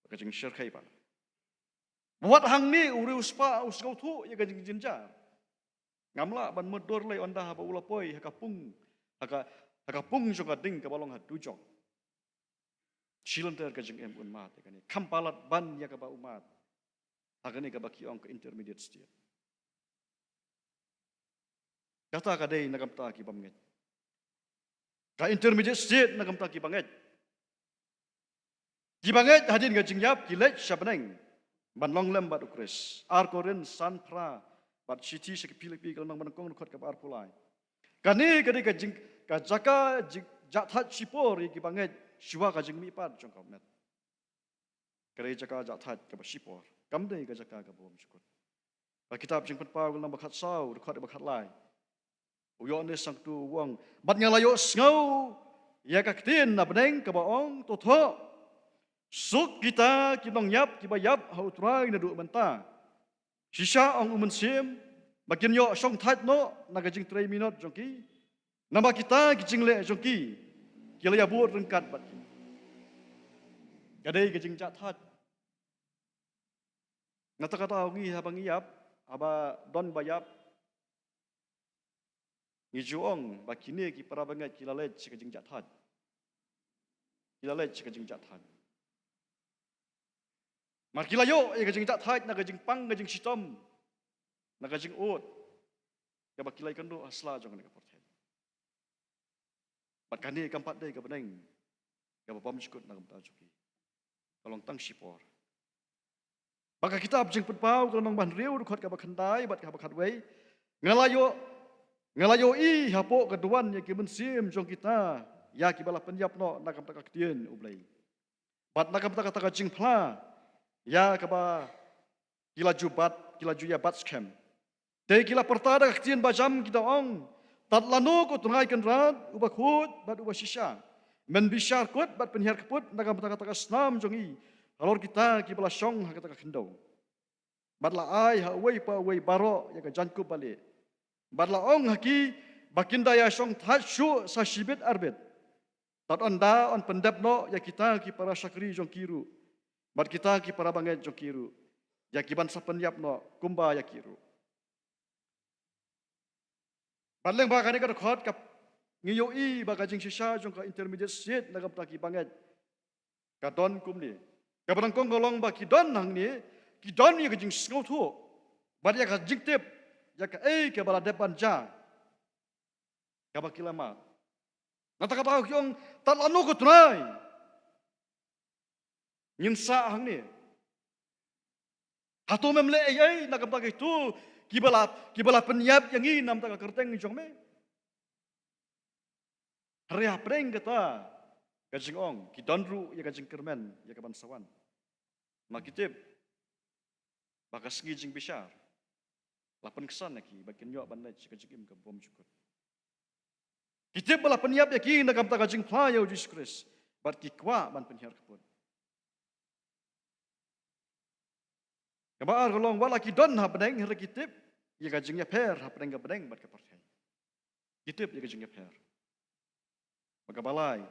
ba ka jingshyrkhei pat. Wat hangne u riewspah u sngewthuh ïa ka jingjynjar. Ngam lah ban mutdur lei ynda haba u la poi ha ka pung, ha ka, ha ka pung jong ka ding kaba long ha dujok. Shi lynter ka jingim un mad ïa kane. Kham palat ban ïa kaba u mad ha kane kaba ki ong ka intermediate state. Kata ka dei na ka bynta ki bym ngeit. Ka intermediate state na ka bynta ki bangeit. Ki bangeit hadien ka jingïap ki leit sha bneng ban long lem bad u Khrist. Ar Korinth san phra bad shithi sha ki Philippi ka lynnong ba nyngkong, dkhot kaba arphew lai. Kane ka dei ka jing, ka jaka jing, jahthait shipor ïa ki bangeit shuwa ka jingmihpat jong ka met. Ka dei jaka jahthait kaba shipor, kam dei ka jaka kaba bymjukut. Ka kitab Jingpynpaw ka lynnong ba khatsaw, dkhot ba khatlai. U Ïoannis Sangtu u ong, bad nga la ïohsngew ïa ka ktien na bneng kaba ong, to thoh, suk kita ki nongïap kiba ïap ha U Trai naduh mynta. Shisha, ong U Mynsiem, ba kin ïoh shong thait noh na ka jingtrei minot jong ki, namar kita ki jingleh jong ki ki la ïabud ryngkat bad ki. Ka dei ka jingjah thait. Na kata ka daw ngi haba ngi ïap, haba don ba ïap, ngi ju ong ba kine ki para bangeit ki la leit sha ka jingjah thait. Ki la leit sha ka jingjah thait. Namar ki la ïoh ïa ka jingjah thait na ka jingpang, ka jingshitom, na ka jingud kaba ki la ïakynduh ha sla jong kane ka pyrthei. Bad kane kam pat dei ka bneng kaba bymjukut na ka bynta jong ki. Ka long tang shipor. Bad ka kitab Jingpynpaw ka lynnong ba hynriew, dkhot kaba khyndai bad kaba khatwei: Nga la ïoh, nga la ïohi hapoh ka duwan ïa ki mynsiem jong kita ïa kiba la pynïap noh na ka bynta ka ktien U Blei, bad na ka bynta kata ka jingphla ïa kaba ki la ju bat, ki la ju ïa bat skhem. Te ki la pyrta da ka ktien bajam, ki da ong: Tad lano ko Trai Kynrad, uba khuid bad uba shisha, men bishar kut bad pynhiar kput na ka bynta kata ka snam jong ngi halor kita kiba la shong ha kata ka khyndew? Bad la ai ha uwei pa uwei baroh ïa ka jaiñkup balieh, bad la ong ha ki ba kin da ïa shong thait shuh sa shibit arbit. Tad ynda yn pyndep noh ïa kita ki para shakri jong ki ruh, bad kita ki para bangeit jong ki ruh, ïa kiban sa pynïap noh kumba ïa ki ruh. Bad lyngba kane ka dkhot ka, ngi ïohi ba ka jingshisha jong ka intermediate state na ka bynta ki bangeit ka don kumne. Kaba nyngkong ka long ba ki don hangne, ki don ïa ka jingsngewthuh bad ïa ka jingtip ïa kaei kaba la dep ban jia, kaba ki la mad. Na kata ka daw ki ong: Tad lano ko Trai ngin sah hangne? Hato mem leh ei ei na ka bynta kito kiba la, kiba la pynïap ïa ngi na ka bynta ka kyrteng jong me? Hynrei hapdeng kata ka jingong, ki don ruh ïa ka jingkyrmen ïa kaban sa wan. Namar ki tip ba ka sngi jingbishar la pynksan ïa ki, ba kin ïoh ban leit sha ka jingim kaba bymjukut. Ki tip ba la pynïap ïa ki na ka bynta ka jingphla ïa U Jisu Khrist, bad ki kwah ban pynhiar kput. Kaba ar ka long, wat la ki don ha bneng, hynrei ki tip ïa ka jingïapher hapdeng ka bneng bad ka pyrthei. Ki tip ïa ka jingïapher. Bad kaba lai,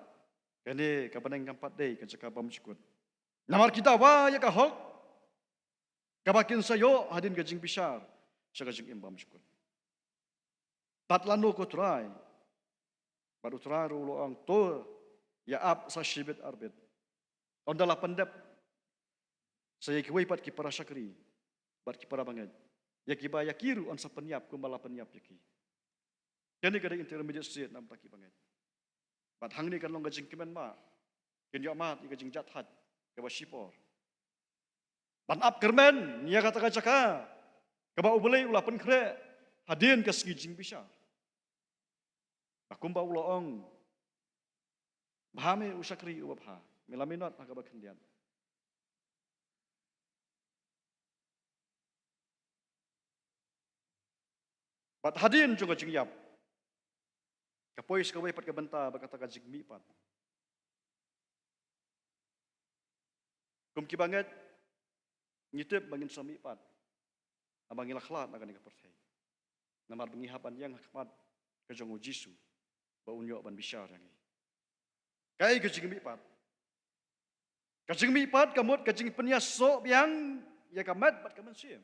kane ka bneng kam pat dei ka jaka bymjukut, namar ki dawa ïa ka hok kaba kin sa ïoh hadien ka jingbishar sha ka jingim bymjukut. Tad lano ko Trai? Bad U Trai ruh u la ong: To ïa ap sa shibit arbit. Ynda la pyndep sa ïa kiwei pat ki para shakri bad ki para bangeit, ïa kiba ïa ki ruh yn sa pynïap kumba la pynïap ïa ki. Kane ka dei intermediate state na ka bynta ki bangeit. Bad hangne kan long ka jingkmen ba kin ïoh mad ïa ka jingjah thait kaba shipor, ban ap kyrmen ïa kata ka jaka kaba U Blei u la pynkhreh hadien ka sngi jingbishar. Ba kumba u la ong: Bha me u shakri uba bha, me la minot ha kaba khyndiat. Bad hadien jong ka jingïap, ka poi sa kawei pat ka bynta, bad kata ka jingmihpat. Kum ki bangeit, ngi tip ba ngin sa mihpat haba ngi la khlad na kane ka pyrthei, namar ba ngi hap ban ïeng ha khmat ka jong U Jisu ba un ïoh ban bishar ïa ngi. Kaei ka jingmihpat? Ka jingmihpat ka mut ka jingpynïasoh biang ïa ka met bad ka mynsiem.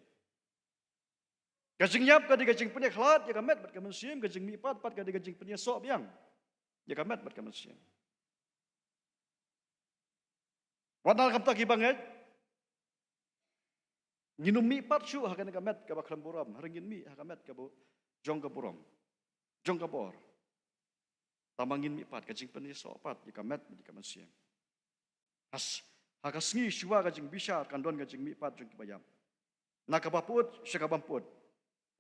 Ka jingïap ka dei ka jingpynïakhlad ïa ka met bad ka mynsiem, ka jingmihpat pat ka dei ka jingpynïasoh biang ïa ka met bad ka mynsiem. Wat na ka bynta ki bangeit, ngin ym mihpat shuh ha kane ka met kaba khlem burom, hynrei ngin mih ha ka met kaba jong ka burom, jong ka bor. Tangba ngin mihpat, ka jingpynïasoh pat ïa ka met bad ïa ka mynsiem. Ha s-, ha ka sngi shuwa ka jingbishar kan don ka jingmihpat jong kiba ïap, na kaba pyut sha kaba ym pyut.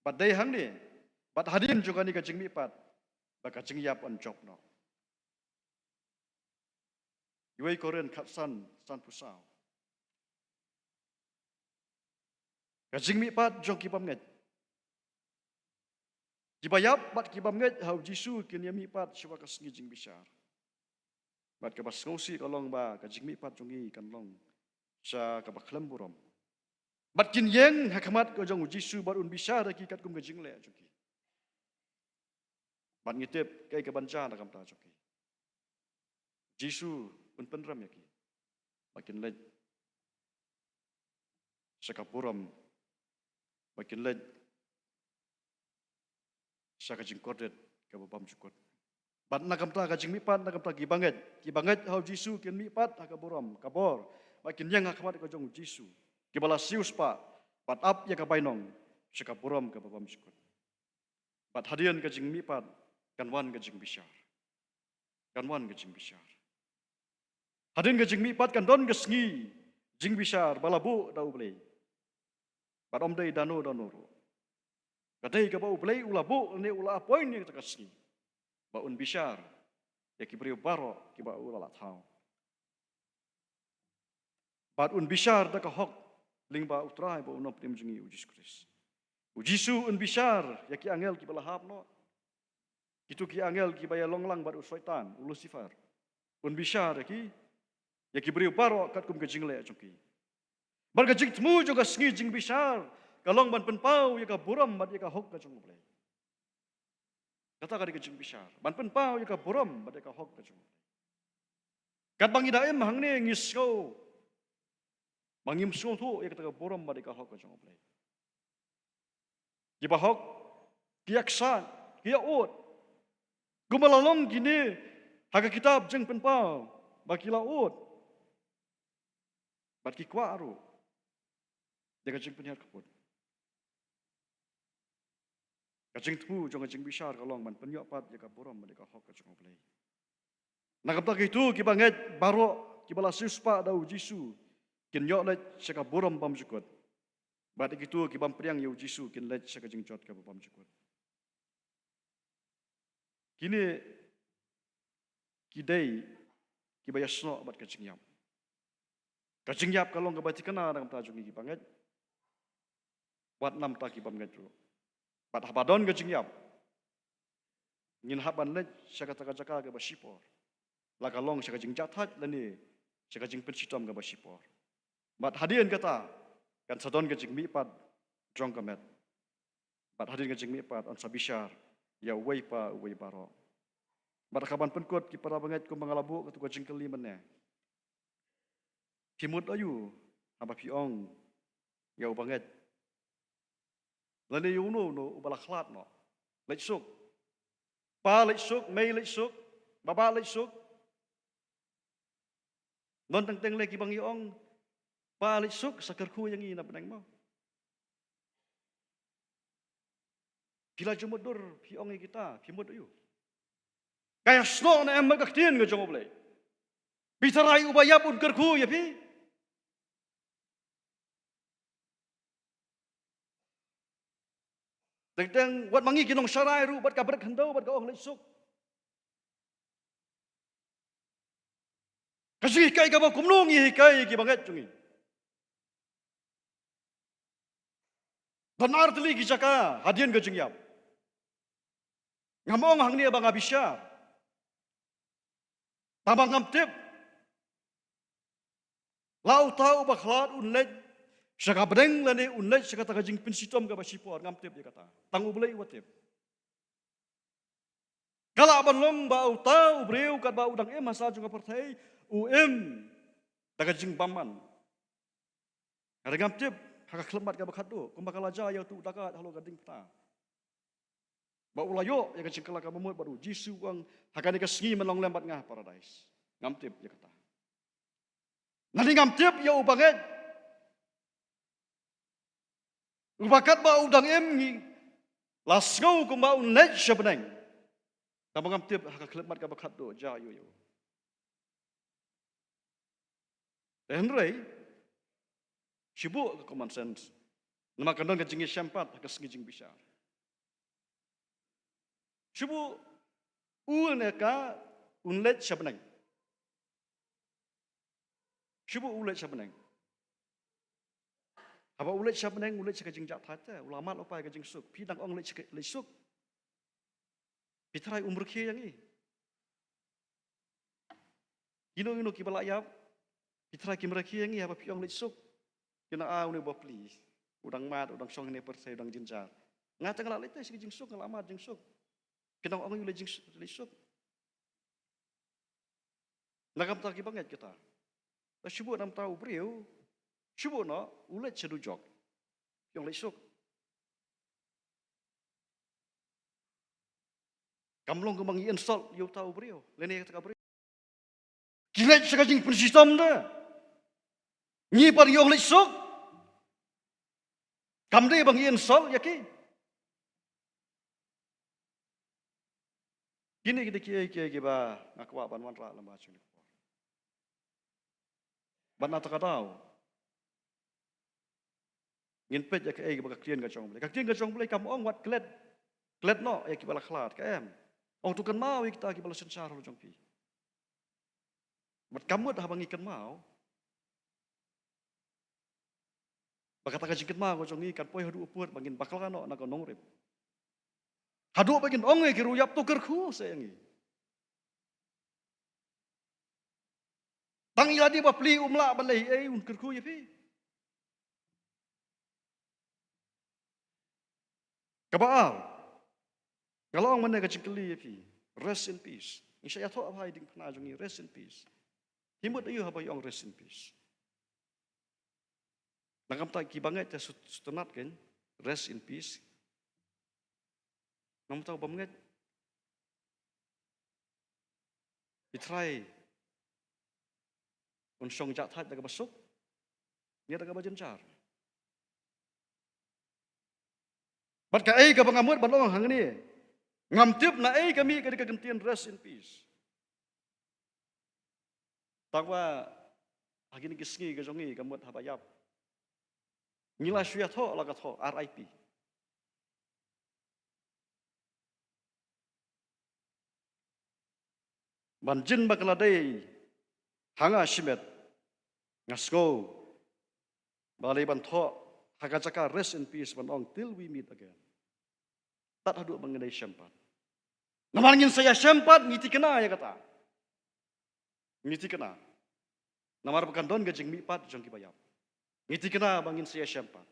Bad dei hangne, bad hadien jong kane ka jingmihpat, ba ka jingïap yn jop noh. Wei Korinth khatsan, sanphew saw. Ka jingmihpat jong ki bymngeit. Kiba ïap bad ki bymngeit ha U Jisu kin ïa mihpat shuwa ka sngi jingbishar. Bad kaba sngewsih ka long ba ka jingmihpat jong ngi kan long sha kaba khlem burom. Bad kin ïeng ha khmat ka jong u Jisu bad un bishar ïa ki katkum ka jingleh jong ki. Bad ngi tip kaei ka ban jia na ka bynta jong ki. Jisu un pynrem ïa ki. Bad kin leit sha ka burom. Bad kin leit sha ka jingkordit kaba bymjukut. Bad na ka bynta ka jingmihpat, na ka bynta ki bangeit, ki bangeit ha u Jisu kin mihpat ha ka burom, ka bor. Bad kin ïeng ha khmat ka jong u Jisu, kiba la siewspah, bad ap ïa ka bainong sha ka burom kaba bymjukut. Bad hadien ka jingmihpat kan wan ka jingbishar. Kan wan ka jingbishar. Hadien ka jingmihpat kan don ka sngi jingbishar ba la buh da U Blei. Bad ym dei da no da no ruh. Ka dei kaba U Blei u la buh ne u la appoint ïa kata ka sngi ba un bishar ïa ki briew baroh kiba u la lah thaw. Bad un bishar da ka hok lyngba U Trai bad U Nongpynim jong ngi U Jisu Khrist. U Jisu un bishar ïa ki angel kiba la hap noh. Kito ki angel kiba ïalong lang bad u Soitan, u Lucifer. Un bishar ïa ki, ïa ki briew baroh katkum ka jingleh jong ki. Bad ka jingthmu jong ka sngi jingbishar ka long ban pynpaw ïa ka burom bad ïa ka hok ka jong U Blei. Kata ka dei ka jingbishar ban pynpaw ïa ka burom bad ïa ka hok ka jong U Blei. Katba ngi da im hangne ngi sngew ba ngim sngewthuh ïa kata ka burom bad ïa ka hok ka jong U Blei. Kiba hok ki ïaksaid, ki ïaud. Kumba la long kine ha ka kitab Jingpynpaw ba ki la ud bad ki kwah ruh ïa ka jingpynhiar kput. Ka jingthmu jong ka jingbishar ka long ban pynïoh pat ïa ka burom bad ïa ka hok ka jong U Blei. Na ka bynta kito ki bangeit baroh kiba la siewspah da u Jisu kin ïoh leit sha ka burom bymjukut. Bad kito ki bym pdiang ïa u Jisu kin leit sha ka jingjot kaba bymjukut. Kine ki dei kiba ïasnoh bad ka jingïap. Ka jingïap ka long kaba thikna na ka bynta jong ngi ki bangeit. Wat na ka bynta ki bym ngeit ruh. Bad haba don ka jingïap, ngin hap ban leit sha kata ka jaka kaba shipor. La ka long sha ka jingjahthait lane sha ka jingpynshitom kaba shipor. Bad hadien kata kan sa don ka jingmihpat jong ka met. Bad hadien ka jingmihpat yn sa bishar ïa uwei pa uwei baroh. Bad ha kaba pynkut ki para bangeit, kumba nga la buh kato ka jingkylli mynne. Phi mut aïu haba phi ong ïa u bangeit lane ïa uno uno uba la khlad noh, leit suk? Pa leit suk, mei leit suk, baba leit suk. Don teng teng lei kiba ngi ong, pa leit suk, sa kyrkhu ïa ngi na bneng mo. Phi la ju mutdur, phi ong ïa kita, phi mut aïu? Ka ïasnoh ne em bad ka ktien ka jong U Blei? Phi tharai uba ïap un kyrkhu ïa phi? Teng teng wat ma ngi ki nongsharai ruh bad ka bret khyndew bad ka ong leit suk. Ka jinghikai kaba kumno ngi hikai ïa ki bangeit jong ngi? Don ar tylli ki jaka hadien ka jingïap. Ngam ong hangne ba nga bishar. Tangba ngam tip la uta uba khlad un leit sha ka bneng lane un leit sha kata ka jingpynshitom kaba shipor, ngam tip ïa kata. Tang U Blei uba tip. Ka lah ban long ba uta u briew katba u dang im ha sla jong ka pyrthei u im da ka jingbymman. Hynrei ngam tip ha ka khyllipmat kaba khatduh kumba ka la jia ïa utu u dakaid halor ka diengphna, ba u la ïoh ïa ka jingkylla kaba mut bad U Jisu, u ong, ha kane ka sngi men long lem bad nga ha Paradais. Ngam tip ïa kata. Lane ngam tip ïa u bangeit uba katba u dang im ngi la sngew kumba un leit sha bneng. Tangba ngam tip ha ka khyllipmat kaba khatduh jia aïu ïa u. Te hynrei shu buh ka common sense, namar kan don ka jingïashem pat ha ka sngi jingbishar. Shu buh u ne ka un leit sha bneng. Shu buh u leit sha bneng. Haba u leit sha bneng, u leit sha ka jingjahthait te u la mad lypa ïa ka jingsuk. Phi dang ong leit sha ka, leit suk? Phi tharai um rkhie ïa ngi? Kino kino kiba la ïap, phi tharai kim rkhie ïa ngi haba phi ong leit suk? Phi nang ong une u bapli, u dang mad, u dang shong hangne pyrthei, u dang jynjar. Nga te nga la leit te sha ka jingsuk, nga la mad jingsuk. Phi nang ong u leit jingsuk, leit suk. Na ka bynta ki bangeit kita. Te shu buh na ka bynta u briew, shu buh noh, u leit sha dujok. Phi ong leit suk. Kam long kumba ngi insult ïa uta u briew lane ïa kata ka briew. Ki leit sha ka jingpynshitom de. Ngi pat ngi ong leit suk. Kam dei ba ngi insult ïa ki. Kine ki dei kiei kiei kiba nga kwah ban wanrah lem bad jong ngi. Bad na kata ka daw ngin peit ïa kaei kaba ka ktien ka jong U Blei, ka ktien ka jong U Blei kam ong wat klet, klet noh ïa kiba la khlad, ka em. Ong to kynmaw ïa kita kiba la synshar halor jong phi. Bad ka mut haba ngi kynmaw ba kata ka jingkynmaw ka jong ngi kan poi haduh u pud ba ngin bakla noh na ka nongrim. Haduh ba ngin ong ïa ki ruh ïap to kyrkhu sa ïa ngi. Tang ïa lade bapli um lah ban leh ei un kyrkhu ïa phi. Kaba ar, nga la ong mynne ka jingkylli ïa phi. Rest in peace. Ngi sa ïathoh bha ïa ding phna jong ngi, rest in peace. Phi mut aïu haba ïa ong rest in peace? Na ka bynta ki bangeit te sut-, sutnat kein, rest in peace. Na ka bynta u bym ngeit, phi trai un shong jahthait da kaba suk ne da kaba jynjar? Bad kaei kaba nga mut ban ong hangne, ngam tip naei ka mih ka dei ka kyntien rest in peace. Tangba ha kine ki sngi ka jong ngi ka mut haba ïap ngi la shu ïathoh la ka thoh R I P. Ban jin ba ka la dei ha nga shimet, nga sngew ba la dei ban thoh ha ka jaka rest in peace ban ong till we meet again. Tad haduh ba ngin ïashem pat. Namar ngin sa ïashem pat, ngi thikna ïa kata. Ngi thikna. Namar ba kan don ka jingmihpat jong kiba ïap. Ngi thikna ba ngin sa ïashem pat.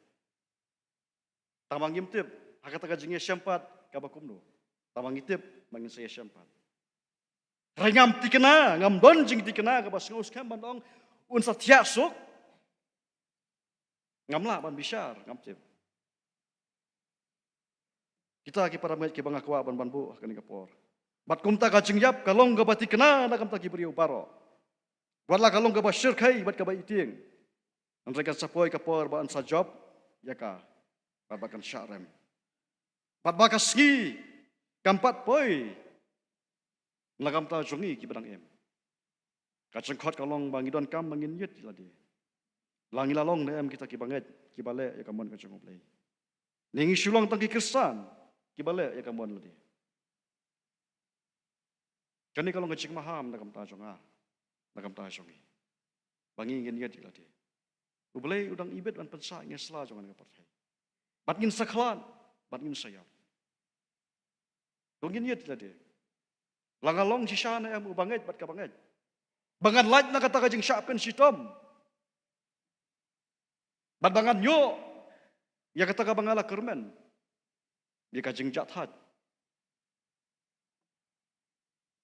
Tangba ngim tip ha kata ka jingïashem pat kaba kumno. Tangba ngi tip ba ngin sa ïashem pat. Hynrei ngam thikna, ngam don jingthikna kaba sngewskhem ban ong un sa thiah suk. Ngam lah ban bishar, ngam tip. Kita ki para bangeit kiba nga kwah ban, ban buh ha kane ka por. Bad kumta ka jingïap ka long kaba thikna na ka bynta ki briew baroh. Wat la ka long kaba shyrkhei bad kaba itieng, hynrei kan sa poi ka por ba yn sa jop ïa ka bad ba kan shah rem. Bad ba ka sngi kam pat poi na ka bynta jong ngi kiba dang im. Ka jingkhot ka long ba ngi donkam ba ngin ïit ïa lade. La ngi la long ne em kita kiba ngeit, kiba leh ïa ka mon ka jong U Blei? Ne ngi shu long tang ki Khristan kiba leh ïa ka mon lade? Kane ka long ka jingmaham na ka bynta jong nga, na ka bynta jong ngi, ba ngi ngin ïit ïa lade. U Blei u dang ibit ban pynsah ïa ngi ha sla jong kane ka pyrthei. Bad ngin sa khlad, bad ngin sa ïap. To ngin ïit ïa lade. La nga long shisha ne em u bangeit bad ka bangeit, ba ngan lait na kata ka jingshah pynshitom? Bad ba ngan ïoh ïa kata kaba nga la kyrmen, ïa ka jingjahthait?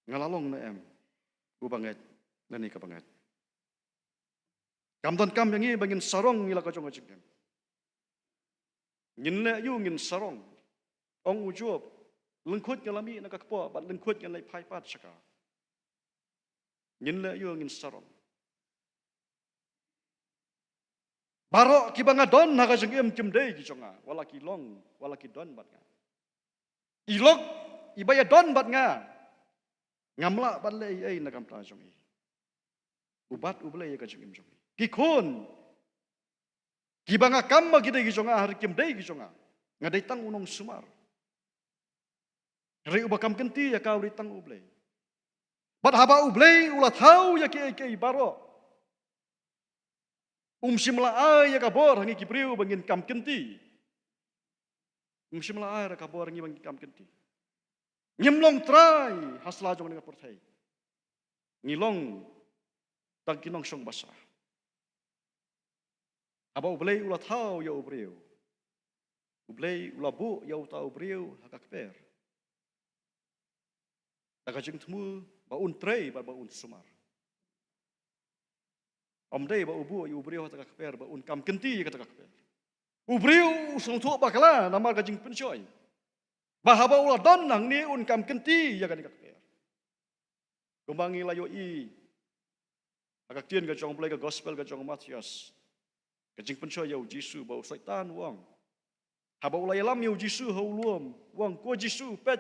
Nga la long ne em u bangeit lane ka bangeit? Kam donkam ïa ngi ba ngin sarong ïa la ka jong ka jingim. Ngin leh aïu ngin sarong? Ong u Job, lyngkhuid nga la mih na ka kpoh bad lyngkhuid ngan leit phai pat sha ka. Ngin leh aïu ngin sarong? Baroh kiba nga don ha ka jingim kim dei ki jong nga, wat la ki long, wat la ki don bad nga. I lok iba ïadon bad nga, ngam lah ban leh ei ei na ka bynta jong i. U bat U Blei ïa ka jingim jong i. Ki khun kiba nga kam ba ki dei ki jong nga, hynrei kim dei ki jong nga. Nga dei tang u nongsumar. Hynrei uba kam kynti ïa ka u dei tang U Blei. Bad haba U Blei u la thaw ïa kiei kiei baroh, um shym la ai ïa ka bor ha ngi ki briew ba ngin kam kynti. Um shym la ai ïa ka bor ha ngi ba ngin kam kynti. Ngim long trai ha sla jong kane ka pyrthei. Ngi long tang ki nongshong basa. Haba U Blei u la thaw ïa u briew, U Blei u la buh ïa uta u briew ha ka kper da ka jingthmu ba un trei bad ba un sumar. Ym dei ba u buh ïa u briew ha kata ka kper ba un kam kynti ïa kata ka kper. U briew u sngewthuh bakla namar ka jingpynshoi ba haba u la don hangne un kam kynti ïa kane ka kper. Kumba ngi la ïohi ha ka ktien ka jong U Blei, ka gospel ka jong u Mathaios, ka jingpynshoi ïa u Jisu ba u Soitan u ong, haba u la ïalam ïa u Jisu ha u lum, u ong, "Ko Jisu, peit,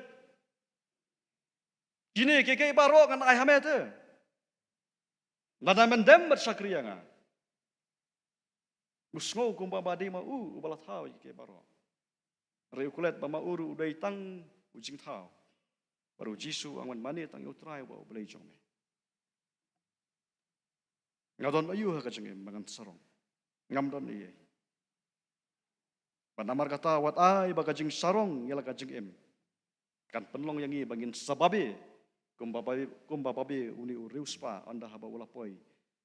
kine kiei kiei baroh ngan ai ha me te, lada men dem bad shakri ïa nga." U sngew kumba ba dei ma u uba la thaw ïa kiei baroh. Hynrei u klet ba ma u ruh u dei tang u jingthaw. Bad u Jisu u ong, "Wan mane tang ïa U Trai uba U Blei jong me. Nga don aïu ha ka jingim ba ngan sarong? Ngam don eiei. Bad namar kata, wat ai ba ka jingsarong ïa la ka jingim kan pynlong ïa ngi ba ngin sa babe kumba babe, kumba babe une u riewspah ynda haba u la poi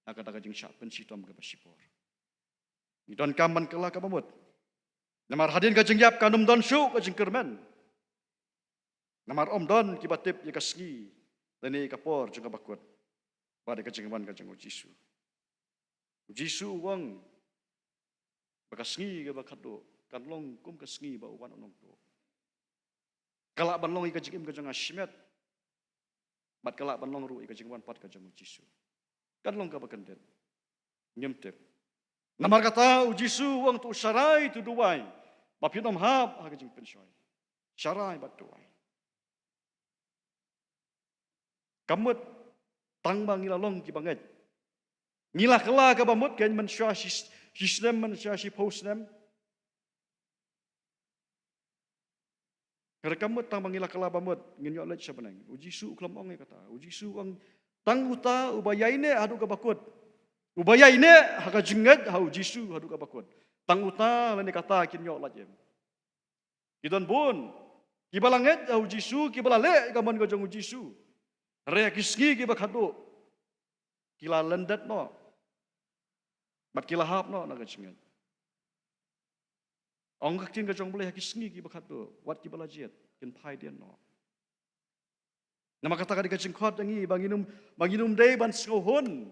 ha kata ka jingshah pynshitom kaba shipor." Ngi donkam ban kylla kaba mut. Namar hadien ka jingïap kan ym don shuh ka jingkyrmen. Namar ym don kiba tip ïa ka sngi lane ïa ka por jong kaba kut bad ïa ka jingwan ka jong u Jisu. U Jisu u ong ba ka sngi kaba khatduh kan long kum ka sngi ba u wan u nongtuh. Ka lah ban long ïa ka jingim ka jong nga shimet, bad ka lah ban long ruh ïa ka jingwan pat ka jong u Jisu. Kan long kaba kyndit. Ngim tip. Namar kata u Jisu u ong, "To sharai, to duwai, ba phin ym hap ha ka jingpynshoi. Sharai bad duwai." Ka mut tang ba ngi la long kiba ngeit. Ngi la kylla kaba mut, kan mynshuwa shi, shi snem, mynshuwa shiphew snem. Hynrei ka mut tang ba ngi la kylla ba mut ngin ïoh leit sha bneng. U Jisu u khlem ong ïa kata. U Jisu u ong tang uta uba ïaineh haduh kaba kut, uba ïaineh ha ka jingngeit ha u Jisu haduh kaba kut, tang uta lane kata kin ïoh lait im. Ki don bun kiba la ngeit ha u Jisu, kiba la leh ïa ka mon ka jong u Jisu, hynrei ha ki sngi kiba khatduh ki la lyndet noh bad ki la hap noh na ka jingngeit. Ong ka ktien ka jong U Blei, ha ki sngi kiba khatduh wat kiba la jied kin phai dien noh. Namar kata ka dei ka jingkhot ïa ngi ba ngin ym, ba ngin ym dei ban sngewhun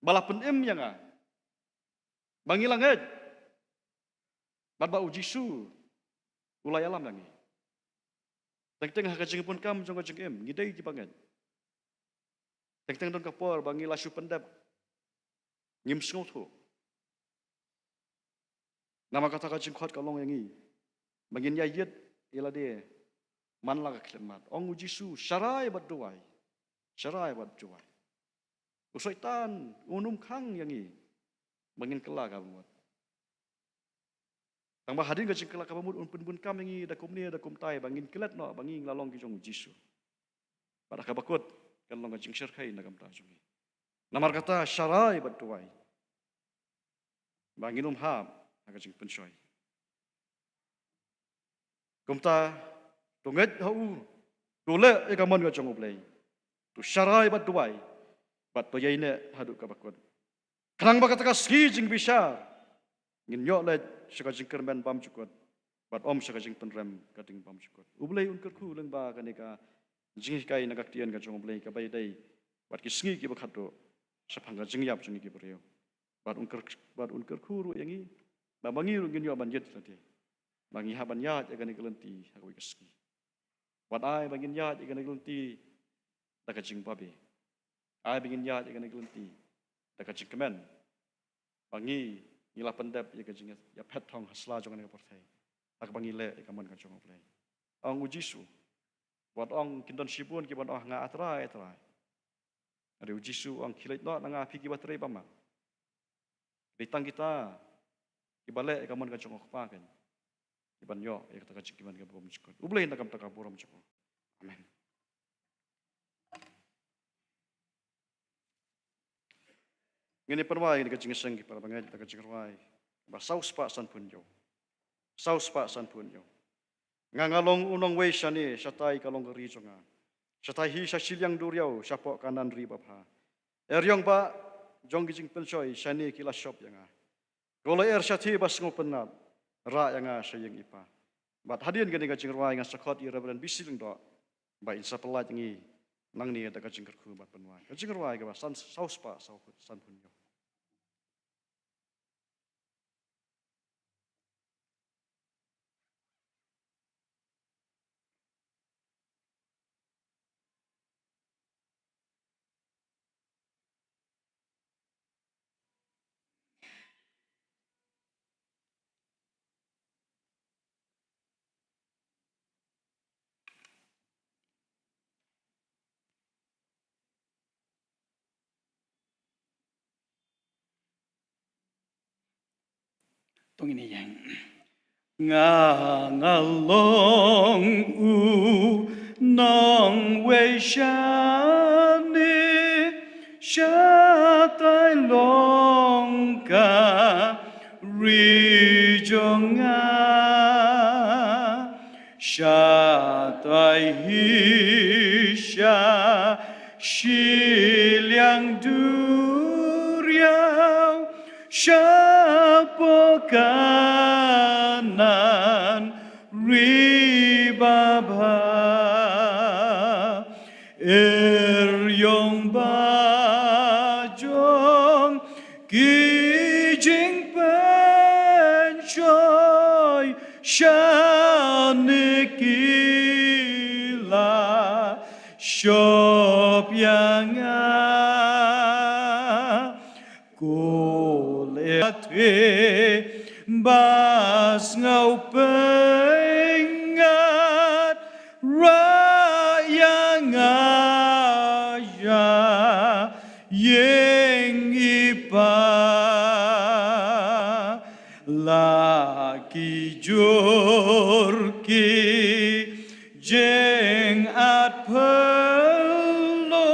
ba la pynim ïa nga, ba ngi la ngeit bad ba u Jisu u la ïalam ïa ngi. Teng teng ha ka jingpynkam jong ka jingim ngi dei kiba ngeit. Teng teng don ka por ba ngi la shu pyndep, ngim sngewthuh. Namar kata ka jingkhot ka long ïa ngi ba ngin ïa ïit ïa lade man la ka khyllipmat. Ong u Jisu, "Sharai bad duwai, sharai bad duwai." U Soitan un ym khang ïa ngi ba ngin kylla kaba mut. Tang ba hadien ka jingkylla kaba mut un pynbun kam ïa ngi da kumne da kumtai ba ngin klet noh ba ngi la long ki jong u Jisu. Bad ha kaba kut kan long ka jingshyrkhei na ka bynta jong ngi. Namar kata sharai bad duwai ba ngin ym hap ha ka jingpynshoi. Kumta to ngeit ha u, to leh ïa ka mon ka jong U Blei, to sharai bad duwai, bad to ïaineh haduh kaba kut. Khnang ba kata ka sngi jingbishar ngin ïoh leit sha ka jingkyrmen bymjukut bad ym sha ka jingpynrem ka ding bymjukut. U Blei un kyrkhu lyngba kane ka jinghikai na ka ktien ka jong U Blei kaba ïadei bad ki sngi kiba khatduh shaphang ka jingïap jong ngi ki briew. Bad un kyr-, bad un kyrkhu ruh ïa ngi ba ma ngi ruh ngin ïoh ban ïit lade, ba ngi hap ban ïaid ïa kane ka lynti ha kawei ka sngi. Wat ai ba ngin ïaid ïa kane ka lynti da ka jingbabe. Ai ba ngin ïaid ïa kane ka lynti da ka jingkmen ba ngi, ngi la pyndep ïa ka jingïaphet thong ha sla jong kane ka pyrthei ha kaba ngi leh ïa ka mon ka jong U Blei. Ong u Jisu, wat ong, kin don shibun kiban ong ha nga, "A Trai, a Trai." Hynrei u Jisu u ong, "Khie leit noh na nga phi kiba trei bymman." Dei tang kita kiba leh ïa ka mon ka jong U Kpa kein kiban ïoh ïa kata ka jingkmen kaba bymjukut. U Blei un da kam ta ka burom jong u. Amen. Ngin ïa pynwai ïa ka jingïaseng ki para bangeit da ka jingrwai ba saw spah sanphew hynñiew. Saw spah sanphew hynñiew. Nga, nga long u nongwei shane shatai ka long ka ri jong nga, shatai hi sha shiliang duriaw shapoh Kanaan ri babha. E riong ba jong ki jingpynshoi shane ki la shop ïa nga. Ko lyer shathie ba sngewpynnat, rah ïa nga sha ïing i pa. Bad hadien kane ka jingrwai ngan sa khot ïa i Reverend B C Lyngdoh ba in sa pyllait ïa ngi nangne da ka jingkyrkhu bad pynwai. Ka jingrwai kaba san, saw spah saw phut, sanphew hynñiew. To ngin ïeng. Nga, nga long u nongwei shane, shatai long ka ri jong nga. Shatai hi sha shiliang duriaw, shapoh Kanan ri babha. Eriong ba jong ki jingpynshoi shane ki la shop ïa nga. Ko lyer shathie ba sngewpynnat, rah ïa nga sha ïing i pa. La ki jur ki jingatphylla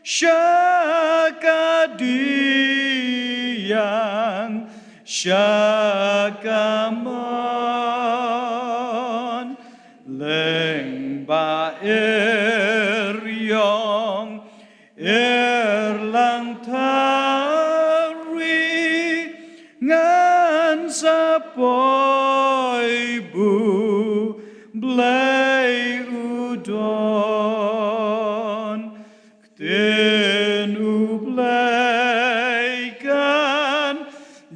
sha ka diang sha ka mon. Lyngba eriong erlang tari, ngan sa poi bun Blei u don. Ktien u Blei kan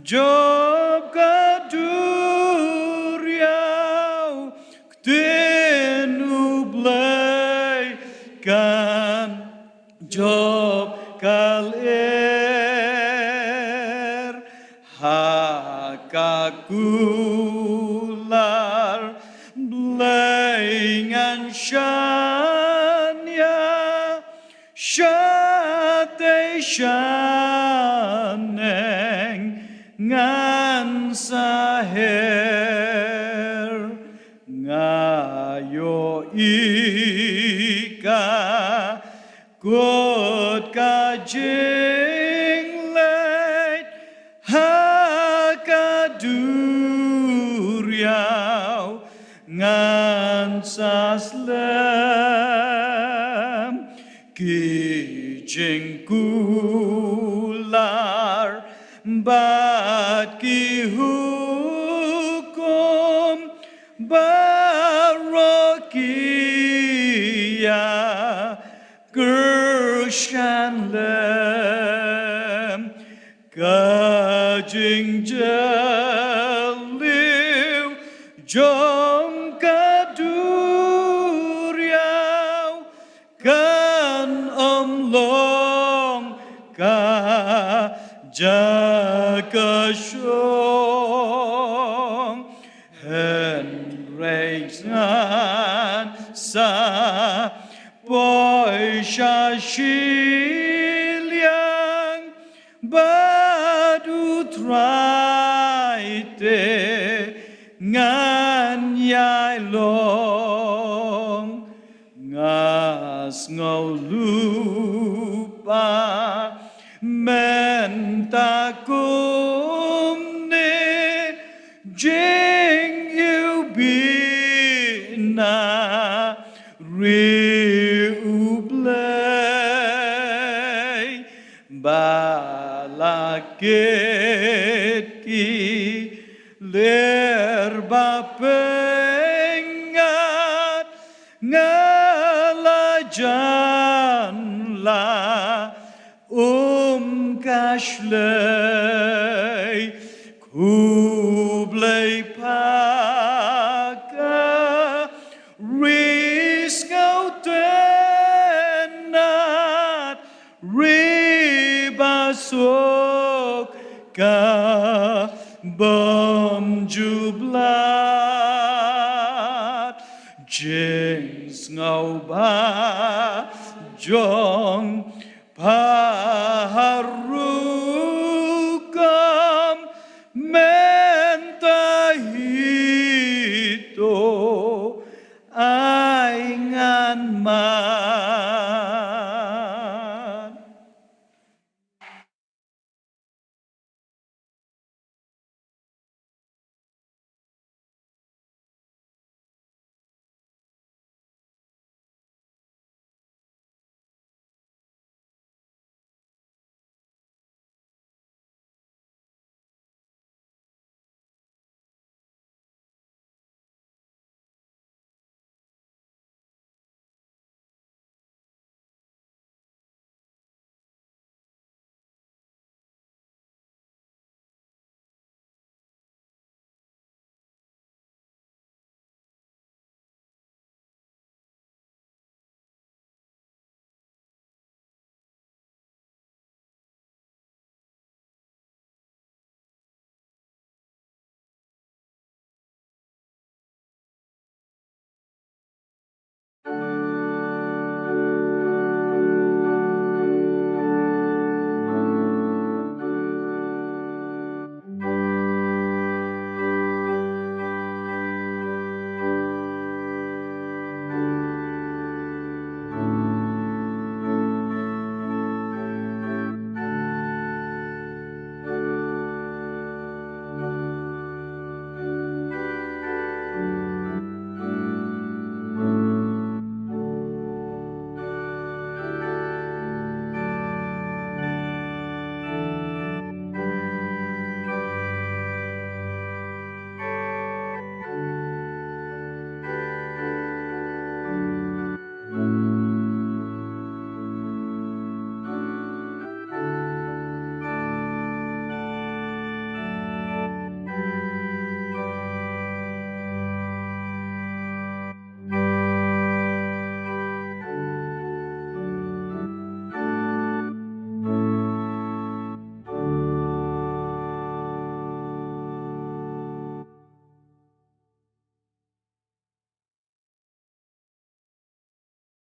jop ka duriaw, ktien u Blei kan jop ka lyer. Ha ka kular Blei ngan shaniah, shatei shaneng ngan sa her. Nga ïohi ka kut ka jingleit ha ka duriaw, ngan sa slem. Ki jingkular bad ki hukum baroh ki ïa kyrshan lem. Ka jingjylliew jong ka duriaw kan ym long ka jaka shong. Hynrei ngan sa poi sha shiliang bad U Trai te ngan ïai long. Nga sngew lypa mynta kumne, jingiwbih na ri U Blei ba la kit Pyngat nga la jan la um ka shlei, khublei pha ka ri sngewtynnat, ri ba suk ka bym ju blad, jingsngewbha jong pha.